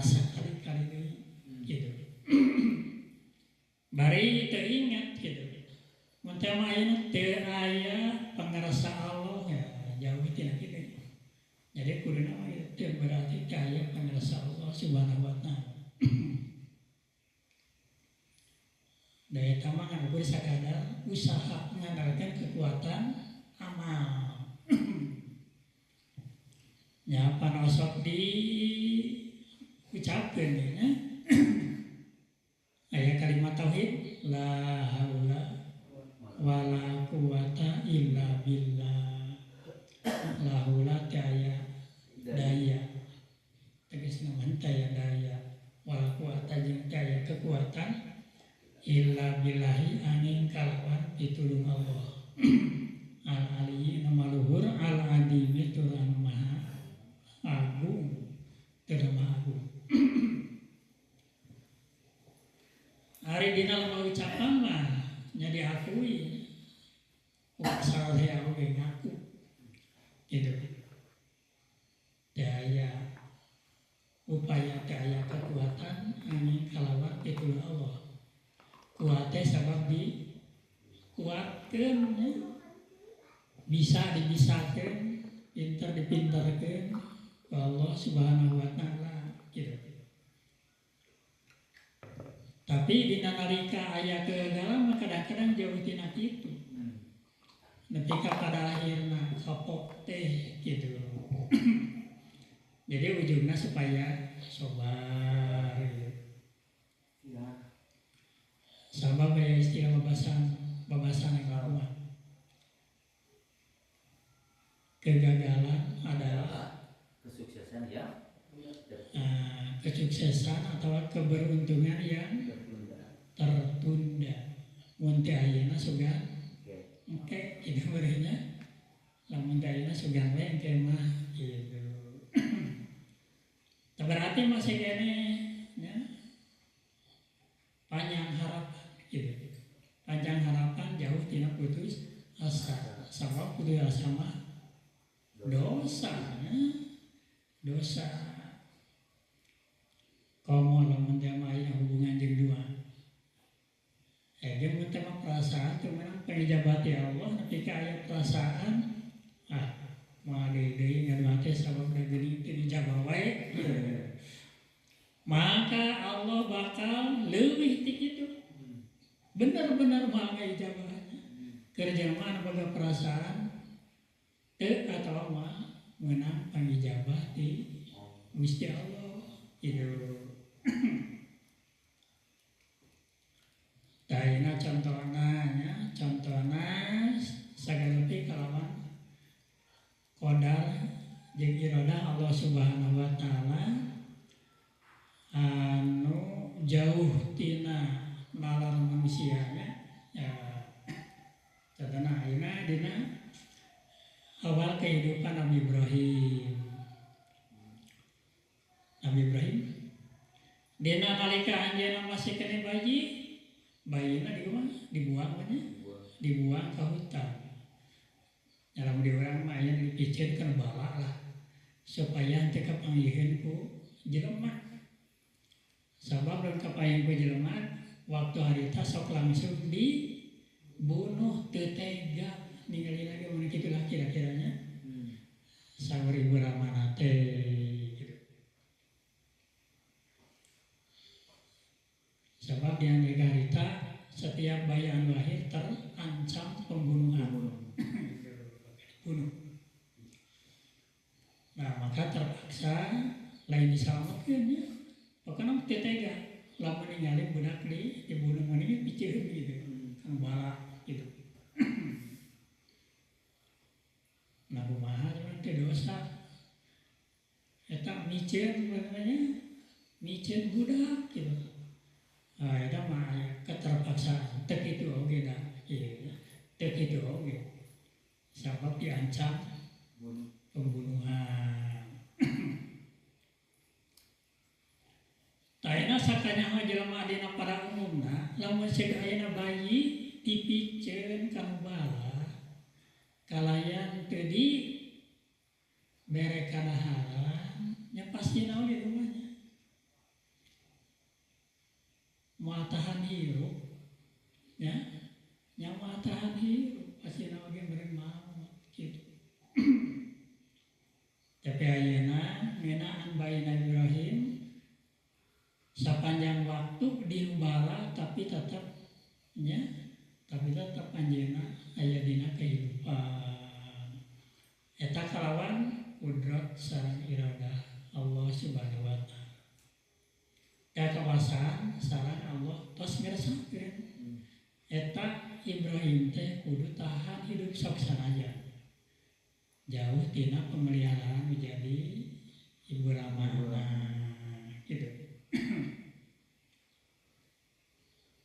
Subhanahu wa taala. Daya eta mah ngan sakadar usaha mengandalkan kekuatan amal. Nya pan osok diucapkeun nya. Aya kalimat tauhid la haula wala quwata illa billah. La haula teh aya daya. Tegasna mah teh aya daya. Wala quwata jeung teh aya kekuatan illa billahi angin kalawan pitulung Allah. Al aliyyi nu maluhur al adimi tur anu maha agung tur maha agung. Ari dina lemah ucapan mah nya diakui. Salah ya oge ngaku. Gitu. Daya upaya daya kekuatan angin kalawan pitulung Allah. Kuatnya sabab dikuatkeun nya. Bisa dibisakeun, pinter dipinterkeun ku Allah Subhanahu wa taala gitu. Tapi dina nalika aya kegagalan mah kadang-kadang jauh tina kitu. Nepi ka pada akhirna kapok teh gitu. Jadi ujungna supaya sabar gitu. Ya. Sabab aya istilah babasan yang kuat. Kegagalan adalah kesuksesan ya. Kesuksesan atau keberuntungan yang tertunda. Mun teh ayeuna sugan. Oke, itu berarti lamun teh ayeuna sugan we engke mah gitu. Tah berarti masih kene nya panjang harapan gitu. Panjang harapan jauh tina putus asa. Sabab putus asa mah dosa, ya. Dosa. Komo lamun teh mah aya hubungan jeung dua. Ge mun teh mah perasaan teu meunang pangijabah ti Allah nepi ka aya perasaan moal deui ngadoa teh sabab da geuning teu dijabah wae. Maka Allah bakal leuwih ti kitu. Bener-bener moal ngaijabahna. Keur jelema anu boga perasaan teu atawa mah meunang pangijabah ti Gusti Allah gitu. Tah contohna nya, contohna sagala kalawan qadar jeung iradah Allah Subhanahu wa taala anu jauh tina nalar manusianya ya. Contohna ayeuna dina awal kehidupan Nabi Ibrahim. Nabi Ibrahim dina nalika anjeunna masih keneh bayi, bayina di rumah dibuang nya, dibuang ke hutan. Dalam di urang mah aya dipiceun kana bala lah supaya teu kapanggiheun ku jelema. Sabab lamun kapanggiheun ku jelema waktu harita sok langsung dibunuh teu tega ningali lagi mun kitu lah kira-kiranya. Saur ibu ramana teh gitu. Sebab di nalika harita setiap bayi anu lahir terancam pembunuhan. Dibunuh. Nah, maka terpaksa lain diselamatkeun nya. Pokona teu tega lamun ningali budak dibunuh mun ieu piceun gitu. Kan bala gitu. Nah, kumaha cuman teh dosa. Eta miceun namanya, miceun budak gitu. Nah, eta mah aya keterpaksaan teu kitu oge da ieu teu kitu oge. Sabab diancam pembunuhan. Taena sakanyaho jelema dina pada umumna lamun ceuk ayeuna bayi dipiceun ka bala kalayan teu di bere kadaharan nya pasti naon di rumahnya. Moal tahan hirup ya, nya moal tahan hirup pasti naon ge meureun maot kitu. Tapi ayeuna ngeunaan bayi Nabi Ibrahim Sapanjang waktu diubara tapi tetap nya tapi tetap anjeunna aya dina kehidupan. Eta kalawan kudrat sareng iradah Allah Subhanahu wa taala. Kakawasan sareng Allah tos ngeresakeun. Eta Ibrahim teh kudu tahan hidup sok sanajan. Jauh tina pemeliharaan menjadi ibu ramana gitu.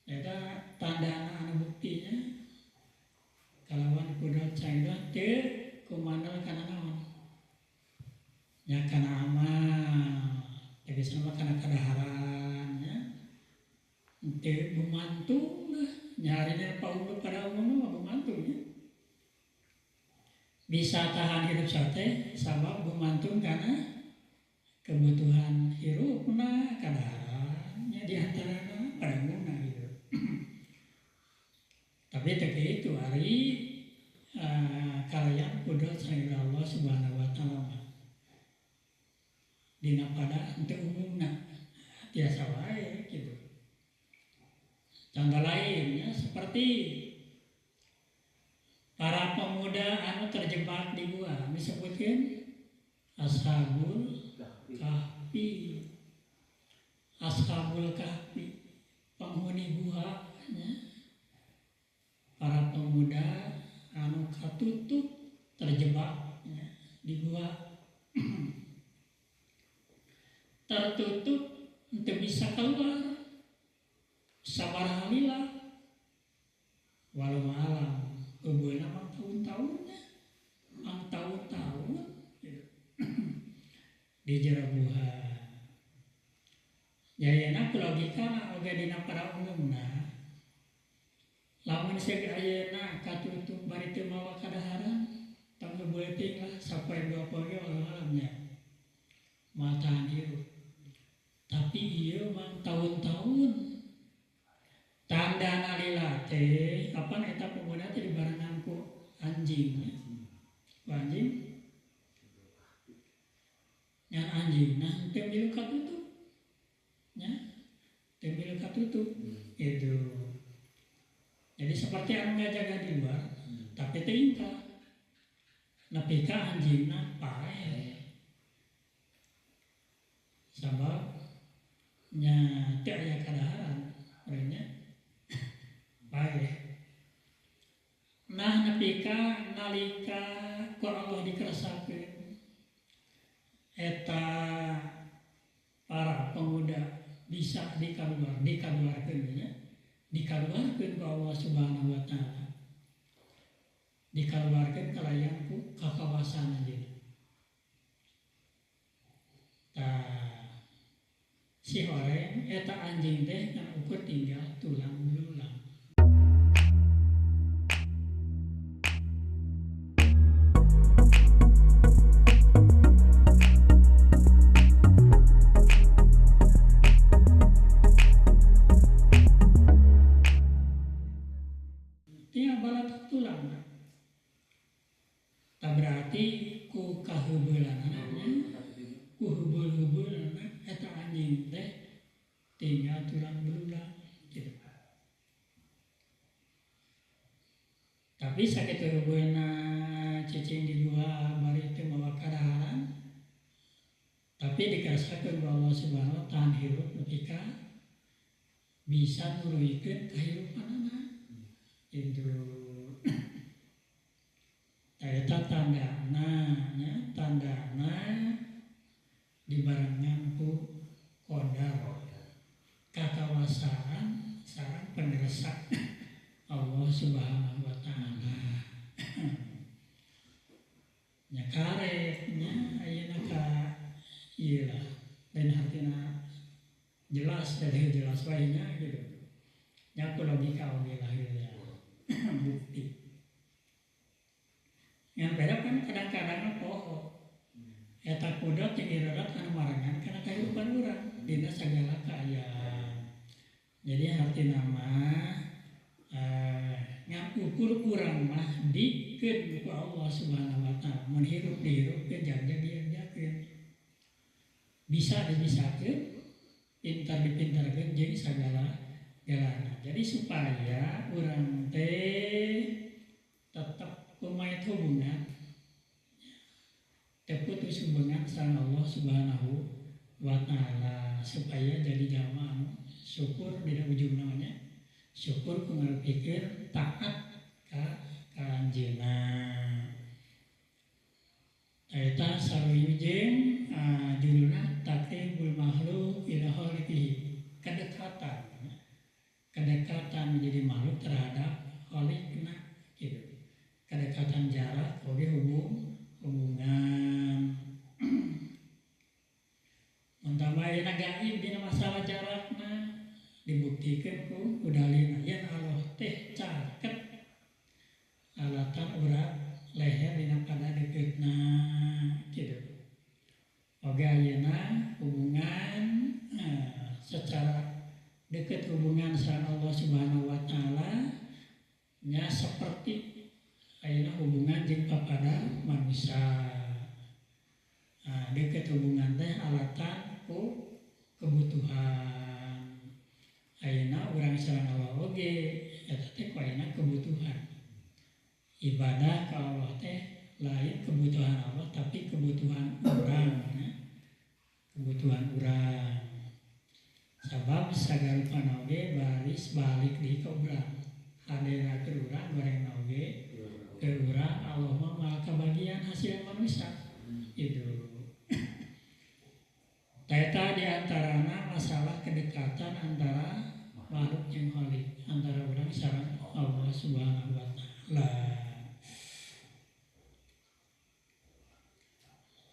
Eta tandana anu buktinya kalawan kudrat sareng teu kumandal kana naon? Nya kana amal, tegasna mah kana kadaharan nya. Teu bumantung lah, nyarina paumum pada umumna mah bumantung nya. Bisa tahan hidup sate sabab bumantung kana kebutuhan hirupna kadaharan nya di antarana pada umumna gitu. Tapi teu kitu ari kalayan kudrat sareng Allah Subhanahu wa taala. Dina pada henteu umumna tiasa wae gitu. Contoh lainnya seperti para pemuda anu terjebak di gua disebutkan Ashabul Kahfi. Ashabul Kahfi penghuni gua nya. Para pemuda anu katutup terjebak nya di gua. Tertutup untuk bisa keluar sabaraha lila walau alam heubeuna mah tahun-tahunnya mang tahun-tahun gitu. Di jero gua jayana ku logika oge dina para umumna lamun seug ayeuna katutup bari teu mawa kadaharan tong beuting lah sapoe dua poe ge walau alamnya moal tahan hirup. Tapi ieu mah tahun-tahun tanda nalila teh kapan eta pemuda teh dibarengan ku anjing ya? Ku anjing ngan anjing nah teu milu katutup nya teu milu katutup itu. Jadi seperti anu ngajaga di luar tapi teu ingkah nepi ka anjingna paeh sabab nya teu aya kadaharan urangnya paeh. Nah nepi ka nalika ku Allah dikeresakeun eta para pemuda bisa dikaluarkeun nya dikaluarkeun ku Allah Subhanahu wa taala dikaluarkeun kalayan ku kakawasan anjeunna. Tah si horeng eta anjing teh ngan ukur tinggal tulang belulang. Tinggal balat tulang. Tak berarti ku kaheubeulana nya, ku heubeul-heubeulana eta anjing teh tinggal tulang belulang gitu. Tapi sakitu heubeulna cicing di gua bari teu mawa kadaharan tapi dikerasakeun ku Allah Subhanahu wa taala tahan hirup nepi ka bisa nuruykeun kahirupanana gitu. Eta tandana nya tandana dibarengan ku qadar kakawasaan sareng penersa Allah Subhanahu wa taala. Nya karek nya ayeuna ka ieu lah lain hartina jelas dari jelas wae nya gitu. Nya ku logika oge lah ieu ya. Bukti. Yang beda kan kadang-kadang mah poho. Eta kudrat jeung iradat anu marangan kana kahirupan urang dina sagala kaayaan. Jadi hartina mah ngan ukur urang mah dikeun ku Allah Subhanahu wa taala. Mun hirup dihirupkeun jang-jang diangjakeun. Bisa dibisakeun Pintar dipintarkeun jeung sagala-galana. Jadi supaya urang teh tetep pemain hubungan, teu putus hubungan sareng Allah Subhanahu wa taala, supaya jadi jalma anu syukur dina ujung namanya syukur ku ngarupikeun taat ka anjeunna. Eta sarua jeung judulna Takribul Makhluk ila Khaliqihi, kedekatan. Kedekatan menjadi makhluk terhadap khalikna gitu. Kedekatan jarak oge hubungan. Mun tambah ayeuna gaib dina masalah jarakna dibuktikan ku dalilna yen Allah teh caket alatan urat leher dina pada deketna gitu. Oge ayeuna hubungan secara deket hubungan sareng Allah Subhanahu wa taala nya seperti ayeuna hubungan jeung papada manusia. Nah, deket hubungan teh alatan ku kebutuhan. Ayeuna urang sareng Allah oge eta teh ku ayeuna kebutuhan. Ibadah ka Allah teh lain kebutuhan Allah tapi kebutuhan urang ya. Kebutuhan urang. Sabab sagarupana oge baris balik deui ka urang. Hadena keur urang gorengna oge keur urang, Allah mah moal kabagian hasil manusia. Gitu. Eta diantarana masalah kedekatan antara makhluk jeung khalik, antara urang sareng Allah Subhanahu wa taala.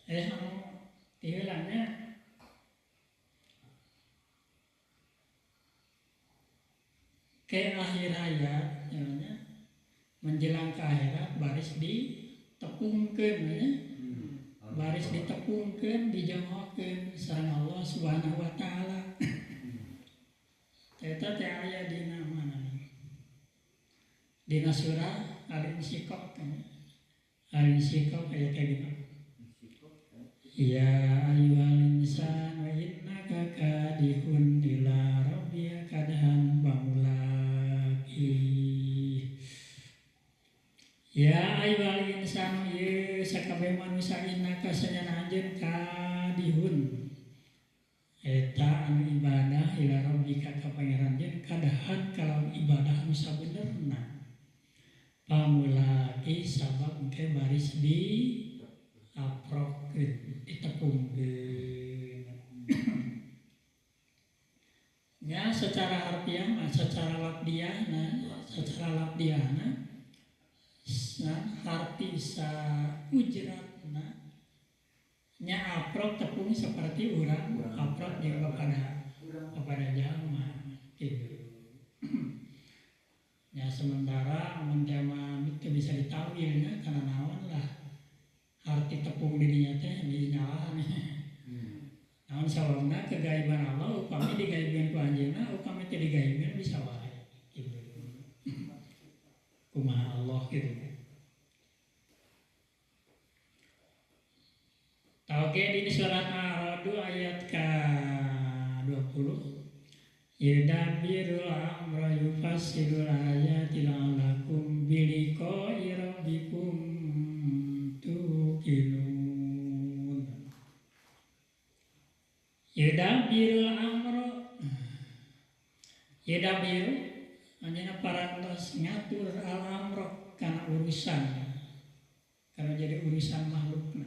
Anu tiheulana ke akhir hayat ya, menjelang ke akhirat baris ditepungkeun ya. Baris ditepungkeun dijonghokeun sareng Allah Subhanahu wa taala. Eta teh aya dina mana nih? Dina surah Al-Insyiqaq. Al-Insyiqaq aya kayak gini. Ya ayyuhal insanu innaka kadihun ila rabbika kadhan famulaqih. Ya ayyuhal insanu ye sakabeh manusia innaka sanyana anjeun kadihun eta anu ibadah ila rabbika ka pangeran anjeun kadahan kalawan ibadah anu sabenerna pamulaqih sabab engke baris di aprokeun ditepungkeun. Nya secara harfiah mah secara lafdiahna harti sa ujratna nya aprok tepung seperti urang aprok jeung kepada jalma gitu. Ya sementara mun teh mah teu bisa ditawilnya karena naon lah arti tepung dirinya teh dinyalahan. Naon sababna kegaiban Allah upami digaibkeun ku anjeunna upami teu digaibkeun bisa wae gitu. Kumaha Allah gitu. Oke, di surat Ar-Ra'd ayat ke-20. Yudabbirul amra yufassilul ayati la'allakum biliqa'i rabbikum tuqinun. Yudabbirul amra, yudabbiru anjeunna parantos ngatur al amra kana urusan, kana jadi urusan makhlukna.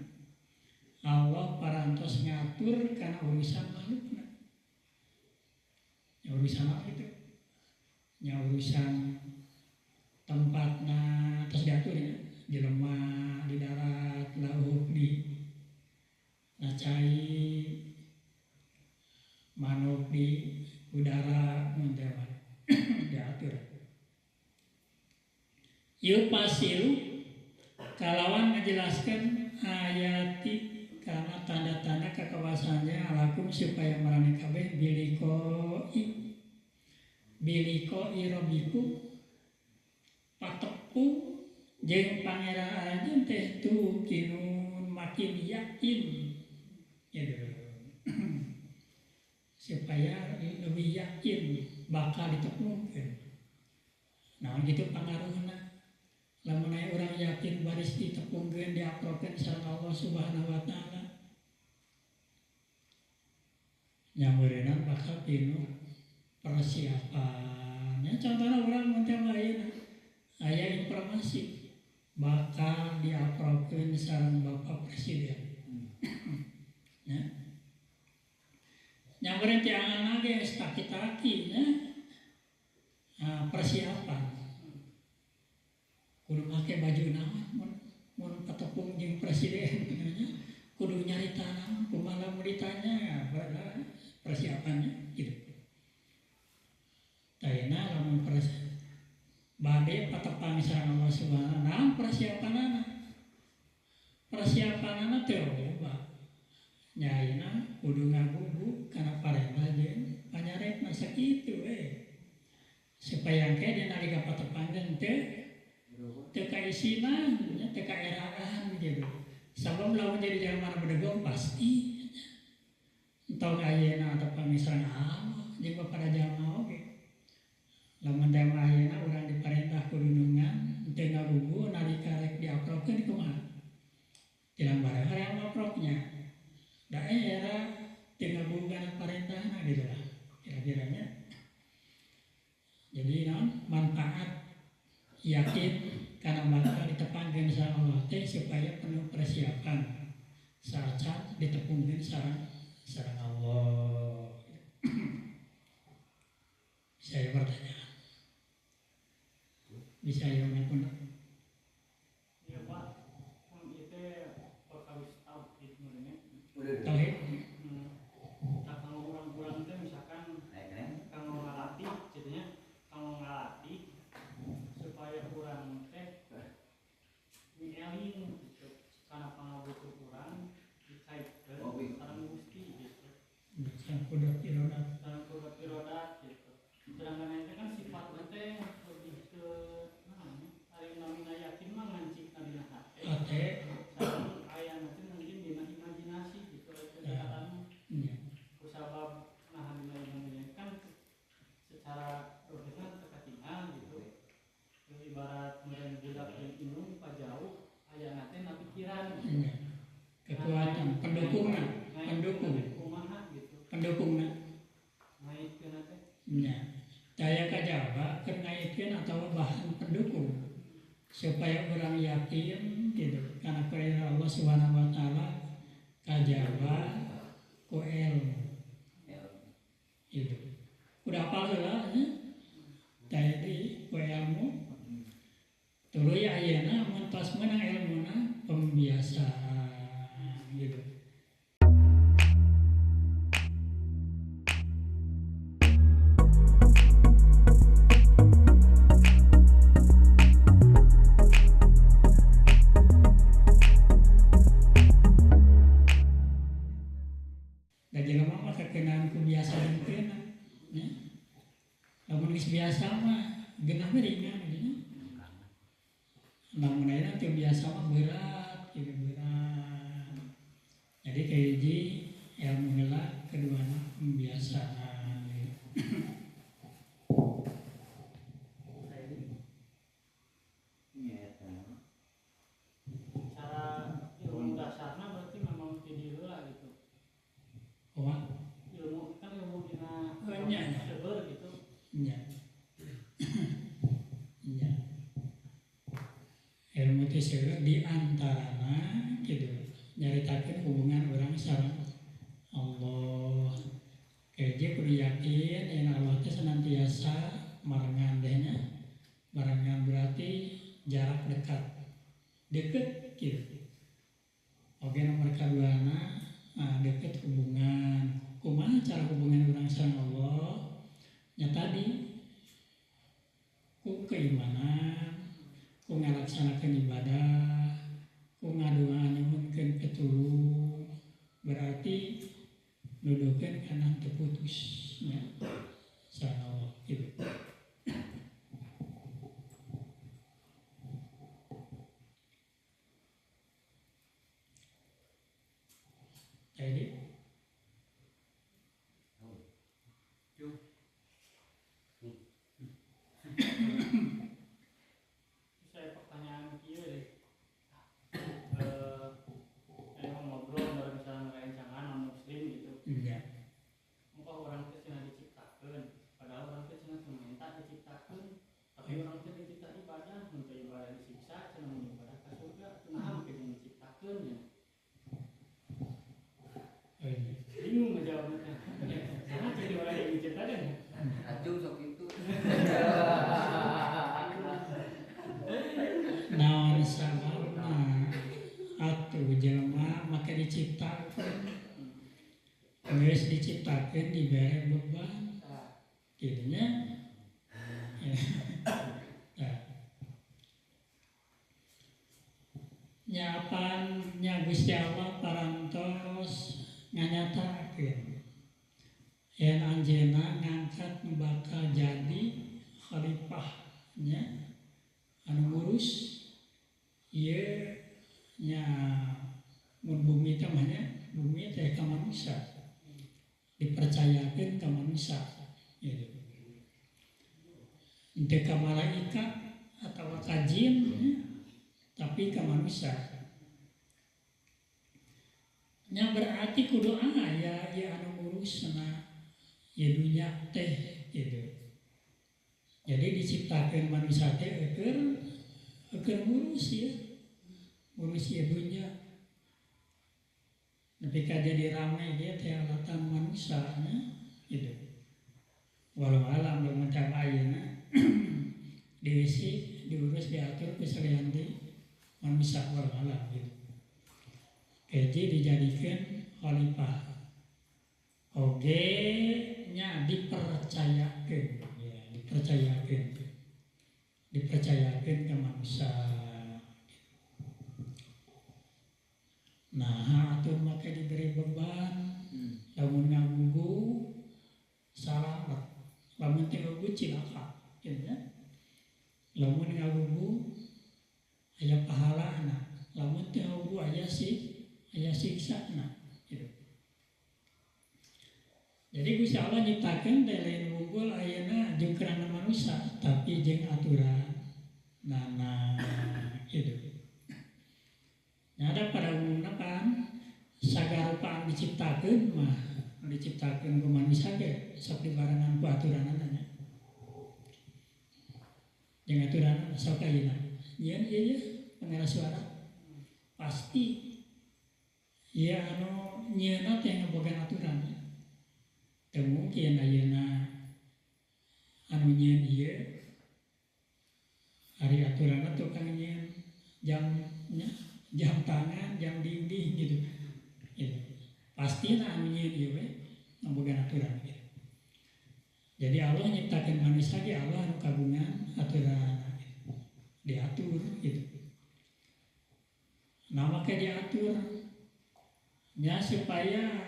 Allah parantos ngatur kana urusan makhlukna. Ya urusan apa gitu? Ya urusan tempatna terus diatur ya. Jelema di darat, laut di cai, manuk di udara mun teh diatur. Yupasilu kalawan ngajelaskeun ayati karena tanda-tanda kekuasaannya alakum supaya marane kabeh biliko irobiku patepung jeung pangeran aranjeun teh tukinun makin yakin gitu. Supaya supaya lebih yakin bakal ditepungkeun. Naon kitu pangaruhna? Lamun aya urang yakin baris ditepungkeun diaprokeun sareng Allah Subhanahu wa taala. Nya meureunna bakal pinuh persiapan. Nya contohna urang mun teh ayeuna aya informasi bakal diaprokeun sareng Bapak Presiden. Ya. Nyamperin tiangan lagi taki-taki ya. Nah, persiapan kudu make baju naon mun ketepung jeung presiden nya kudu nyarita naon kumaha mun ditanya persiapannya gitu. Tayana lamun bade patepang sareng Allah Subhanahu wa taala persiapanana. Persiapanana teh loba. Nya ayeuna kudu ngagugu kana parentah jeung panyarekna sakitu we. Supaya engke dina nalika patepangkeun teu teu kaisinan nya teu kaeraan gitu. Sabab lamun jadi jalma nu bedegong pasti entong ayeuna atau sareng Allah jeung pada jalma oge. Lamun teh ayeuna urang diparentah kudu nungan teu ngagugu nalika rek diaprokeun kumaha? Tilang barang hoream aproknya. Daerah teu ngagugu kana parentahna gitu lah kira-kiranya. Jadi naon manfaat yakin karena bakal ditepangkeun sareng Allah teh supaya penuh persiapan saat ditepungkeun sareng Allah. Bisa ya pertanyaan? Bisa ya pun? Iya Pak, kan itu perkawis tauhid meureun. Tauhid. Nah, kalau orang-orang itu misalkan kalau ngalatih, jadinya kalau ngalatih supaya urang teh mieling gitu, karena pangabutuh urang dikaitkeun sareng Gusti gitu. Sareng kudrat irodat. Sareng kudrat irodat gitu. Sedangkan itu kan sifatnya teh lebih ke naon? Ari namina yakin mah ngancikna dina hate. Hate. Sareng aya nanti mungkin dina imajinasi gitu eta ya. Kusabab nah dina imajinasi kan secara rohnya teu katingal gitu. Ibarat meureun budak jeung indung pajauh aya teh na pikiran gitu. Ya. Kekuatan pendukungna, pendukung. Kumaha gitu. Pendukungna. Ngaitkeun teh. Nya. Daya kajaba keur ngaitkeun atawa bahan pendukung supaya orang yakin gitu karena perintah Allah Subhanahu wa taala kajaba ku ilmu gitu. Udah hafal heula nya. Tadi ku ilmu tuluy ayeuna mun tos meunang ilmuna pembiasaan gitu. Da jelema mah kakeunaan ku biasa henteu nya. Lamun geus biasa mah geunah we ringan gitu nya. Lamun ayeuna teu biasa mah berat gitu berat. Jadi kahiji ilmu heula keduana pembiasaan gitu. Cara ilmu dasarna berarti memang ti dieu heula gitu. Kumaha? Ilmu kan ilmu dina Oh, nya. seueur gitu. Nya. Nya. Ilmu teh seueur di antarana gitu nyaritakeun hubungan urang sareng Allah. Keje kudu yakin yen Allah teh senantiasa marengan deh nya. Marengan berarti jarak dekat. Deket gitu. Oke nomor kaduana nah, deket hubungan. Kumaha cara hubungan urang sareng Allah? Nya tadi ku keimanan, ku ngalaksanakeun ibadah, ku ngadoa nyuhunkeun pitulung, berarti nuduhkeun kana teu putus nya sareng Allah gitu. Jadi Acung sok itu. Naon sababna atuh jelema make diciptakeun. Geus diciptakeun dibere beban. Kitu nya. Nyapan nya Gusti Allah parantos nganyatakeun yen anjeunna ngangkat nu bakal jadi khalifah nya anu ngurus ieu nya mun bumi teh mah nya bumi teh ka manusia dipercayakeun ka manusia gitu henteu ka malaikat atawa ka jin nya, tapi ka manusia nya berarti kudu aya ieu anu ngurusna ieu dunya teh gitu. Jadi diciptakeun manusia teh eukeun ngurus ya. Ngurus ieu dunya. Nepi ka jadi rame ge teh alatan manusia nya gitu. Walau alam lamun teh ayeuna diisi diurus diatur ku salian di manusia walau alam gitu. Keji dijadikan khalifah. Oge nya dipercayakeun ya, dipercayakeun. Dipercayakeun ke manusia. Nah, atuh make diberi beban, lamun ngagugu salamet, lamun teu ngagugu cilaka, gitu ya. Lamun ngagugu aya pahalana, lamun teu ngagugu aya aya siksana, gitu. Jadi Gusti Allah nyiptakeun teh lain wungkul ayeuna jeung karena manusia, tapi jeung aturan nana gitu. Nah, ada pada umumna kan sagarupaan diciptakeun mah diciptakeun ku manusia ge sok dibarengan ku aturanana nya. Jeung aturan sok ayeuna. Nyieun ieu ye pengeras suara pasti ieu anu nyieunna teh ngabogaan aturan. Teu mungkin ayeuna anu nyieun ieu ari aturanna tukang nyieun jamnya, jam tangan, jam dinding gitu. Gitu. Pasti anu nyieun ieu we ngabogaan aturan gitu. Jadi Allah nyiptakeun manusia ge Allah anu kagungan aturan gitu. Diatur gitu. Nah, maka diatur nya supaya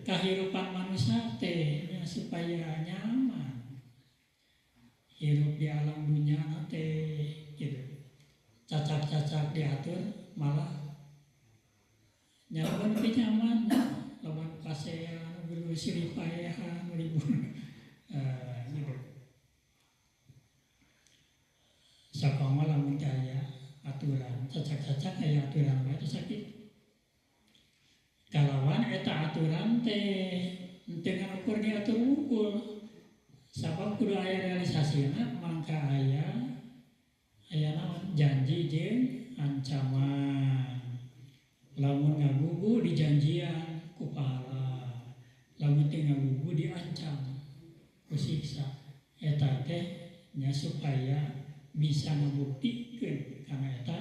kehidupan manusia teh nya supaya nyaman hirup di alam dunia teh gitu. Cacak-cacak diatur malah nyaman teh nyaman lamun pasean geuleuh silih paehan ribut gitu. Sakomo lamun teh aya aturan cacak-cacak aya aturan wae teh sakit. Kalawan eta aturan teh henteu ngan ukur diatur wungkul. Sabab kudu aya realisasina mangka aya naon janji jeung ancaman. Lamun ngagugu dijanjian ku pahala. Lamun teu ngagugu diancam ku siksa. Eta teh nya supaya bisa ngabuktikeun kana eta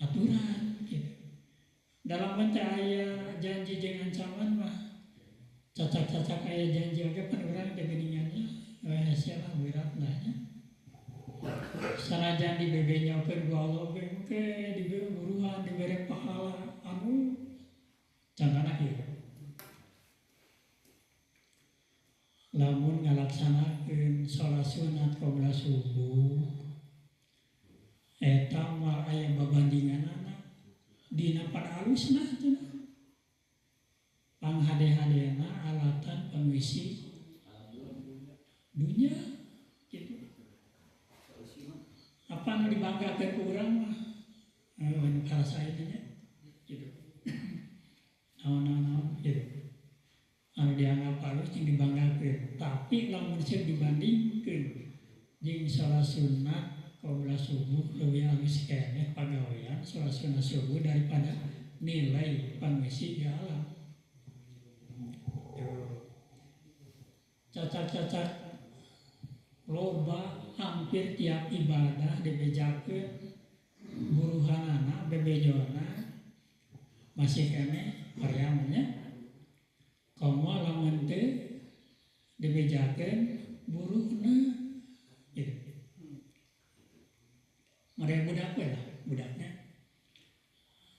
aturan gitu. Dalam teh aya janji jeung ancaman mah cacak-cacak aya janji oge pan urang teh geuningannya we sia lah berat lah nya. Sanajan dibebenyokeun ku Allah ge engke dibere buruan dibere pahala anu cantana kieu. Lamun ngalaksanakeun salat sunat qabla subuh eta moal aya babandinganana dina pada alusna cenah. Panghade-hadena alatan pengisi dunya gitu. Apa nu dibanggakeun ku urang mah anu karasaeun nya gitu. Naon-naon gitu. Anu dianggap halus jeung dibanggakeun, tapi lamun ceuk dibandingkeun jeung salat sunat qabla subuh leuwih alus keneh pagawean salat sunat subuh daripada nilai pangisi di alam. Cacak Cacak-cacak loba hampir tiap ibadah dibejakeun buruhanana bebejona masih keneh hoream nya. Komo lamun teu dibejakeun buruhna gitu. Mereka budak we lah, budaknya.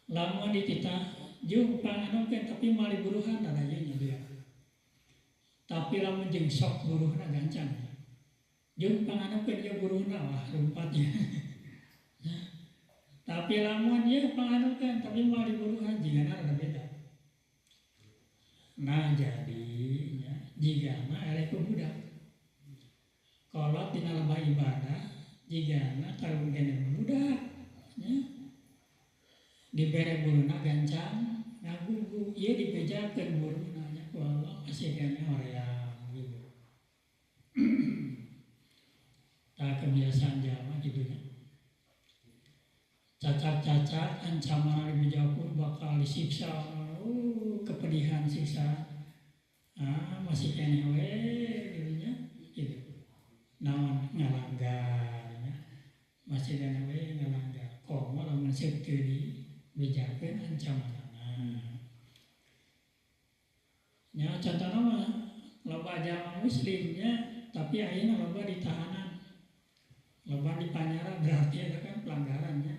Lamun dititah jeung panganomkeun tapi moal diburuhan rada nya dia. Tapi lamun jeung sok buruhna gancang. Jeung panganomkeun ieu buruhna wah rumpatnya. Tapi lamun ieu panganomkeun tapi moal diburuhan jigana rada beda. Nah jadi nya jigana eleh ku budak. Kolot dina lebah ibadah jigana karuhun keneh budak nya. Dibere buruhna gancang ngagugu ieu dibejakeun buruhna nya ku Allah masih keneh hoream gitu. Tah kebiasaan jalma kitu nya. Cacak-cacak ancaman dibejakeun bakal disiksa, kepedihan siksa. Ah masih keneh we kitu nya gitu. Naon ngalanggar nya. Masih keneh we ngalanggar. Komo lamun seuk teu dibejakeun ancamanana. Nya contohna mah loba jalma muslimnya tapi ayeuna loba ditahanan. Loba dipanyara berarti eta kan pelanggarannya.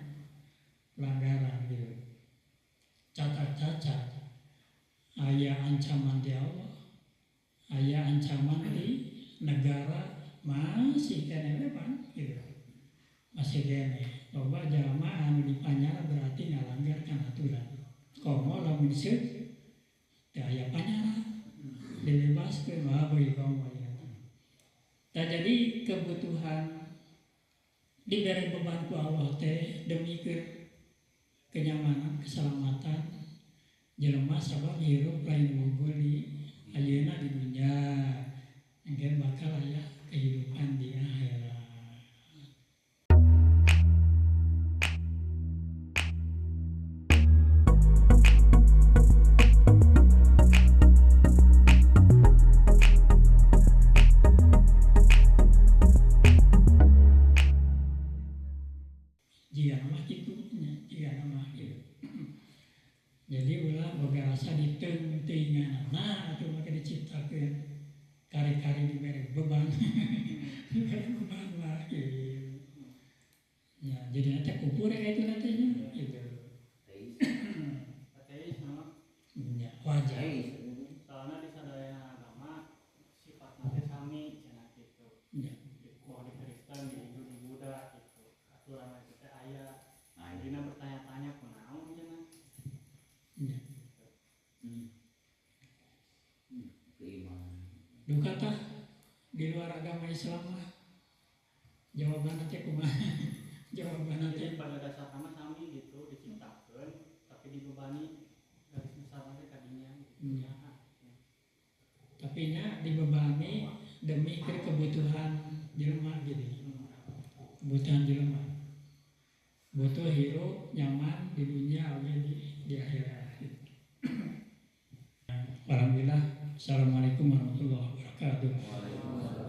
Pelanggaran gitu. Cacat-cacat aya ancaman di Allah, aya ancaman di negara masih keneh we pan gitu. Masih keneh. Loba jalma anu dipanyara berarti ngalanggar kana aturan. Komo lamun seuk teu aya panyara dibebaskeun wah beuki komo ya. Tah jadi kebutuhan diberi beban ku Allah teh demi kenyamanan, keselamatan jelema sabab hirup lain wungkul di ayeuna di dunya engke bakal aya kehidupan di akhirat. Jika mah kitu nya, jika mah kitu. Jadi ulah boga rasa diteung-teuingan. Nah, atuh maka diciptakeun kari-kari dibere beban. Dibere beban lah gitu. Ya, jadi nanti kupur ya itu nantinya gitu. Ateis. Ateis mah. Ya, wajar. Soalnya di sadayana agama sifatna teh sami cenah kitu. Ya. Di di Kristen, di Hindu, di Buddha gitu. Aturan itu teh aya. Nah, Dina bertanya-tanya kunaon cenah. Ya. Keimanan. Duka tah di luar agama Islam mah jawaban teh kumaha? Jawaban teh Jadi pada dasarnya mah sami gitu diciptakeun tapi dibebani garis besar teh kadinya gitu. Ya. Tapi nya dibebani demi kebutuhan jelema gitu. Kebutuhan jelema. Butuh hirup nyaman di dunia oge di akhirat. Gitu. Alhamdulillah. Assalamualaikum warahmatullahi wabarakatuh. Waalaikumsalam.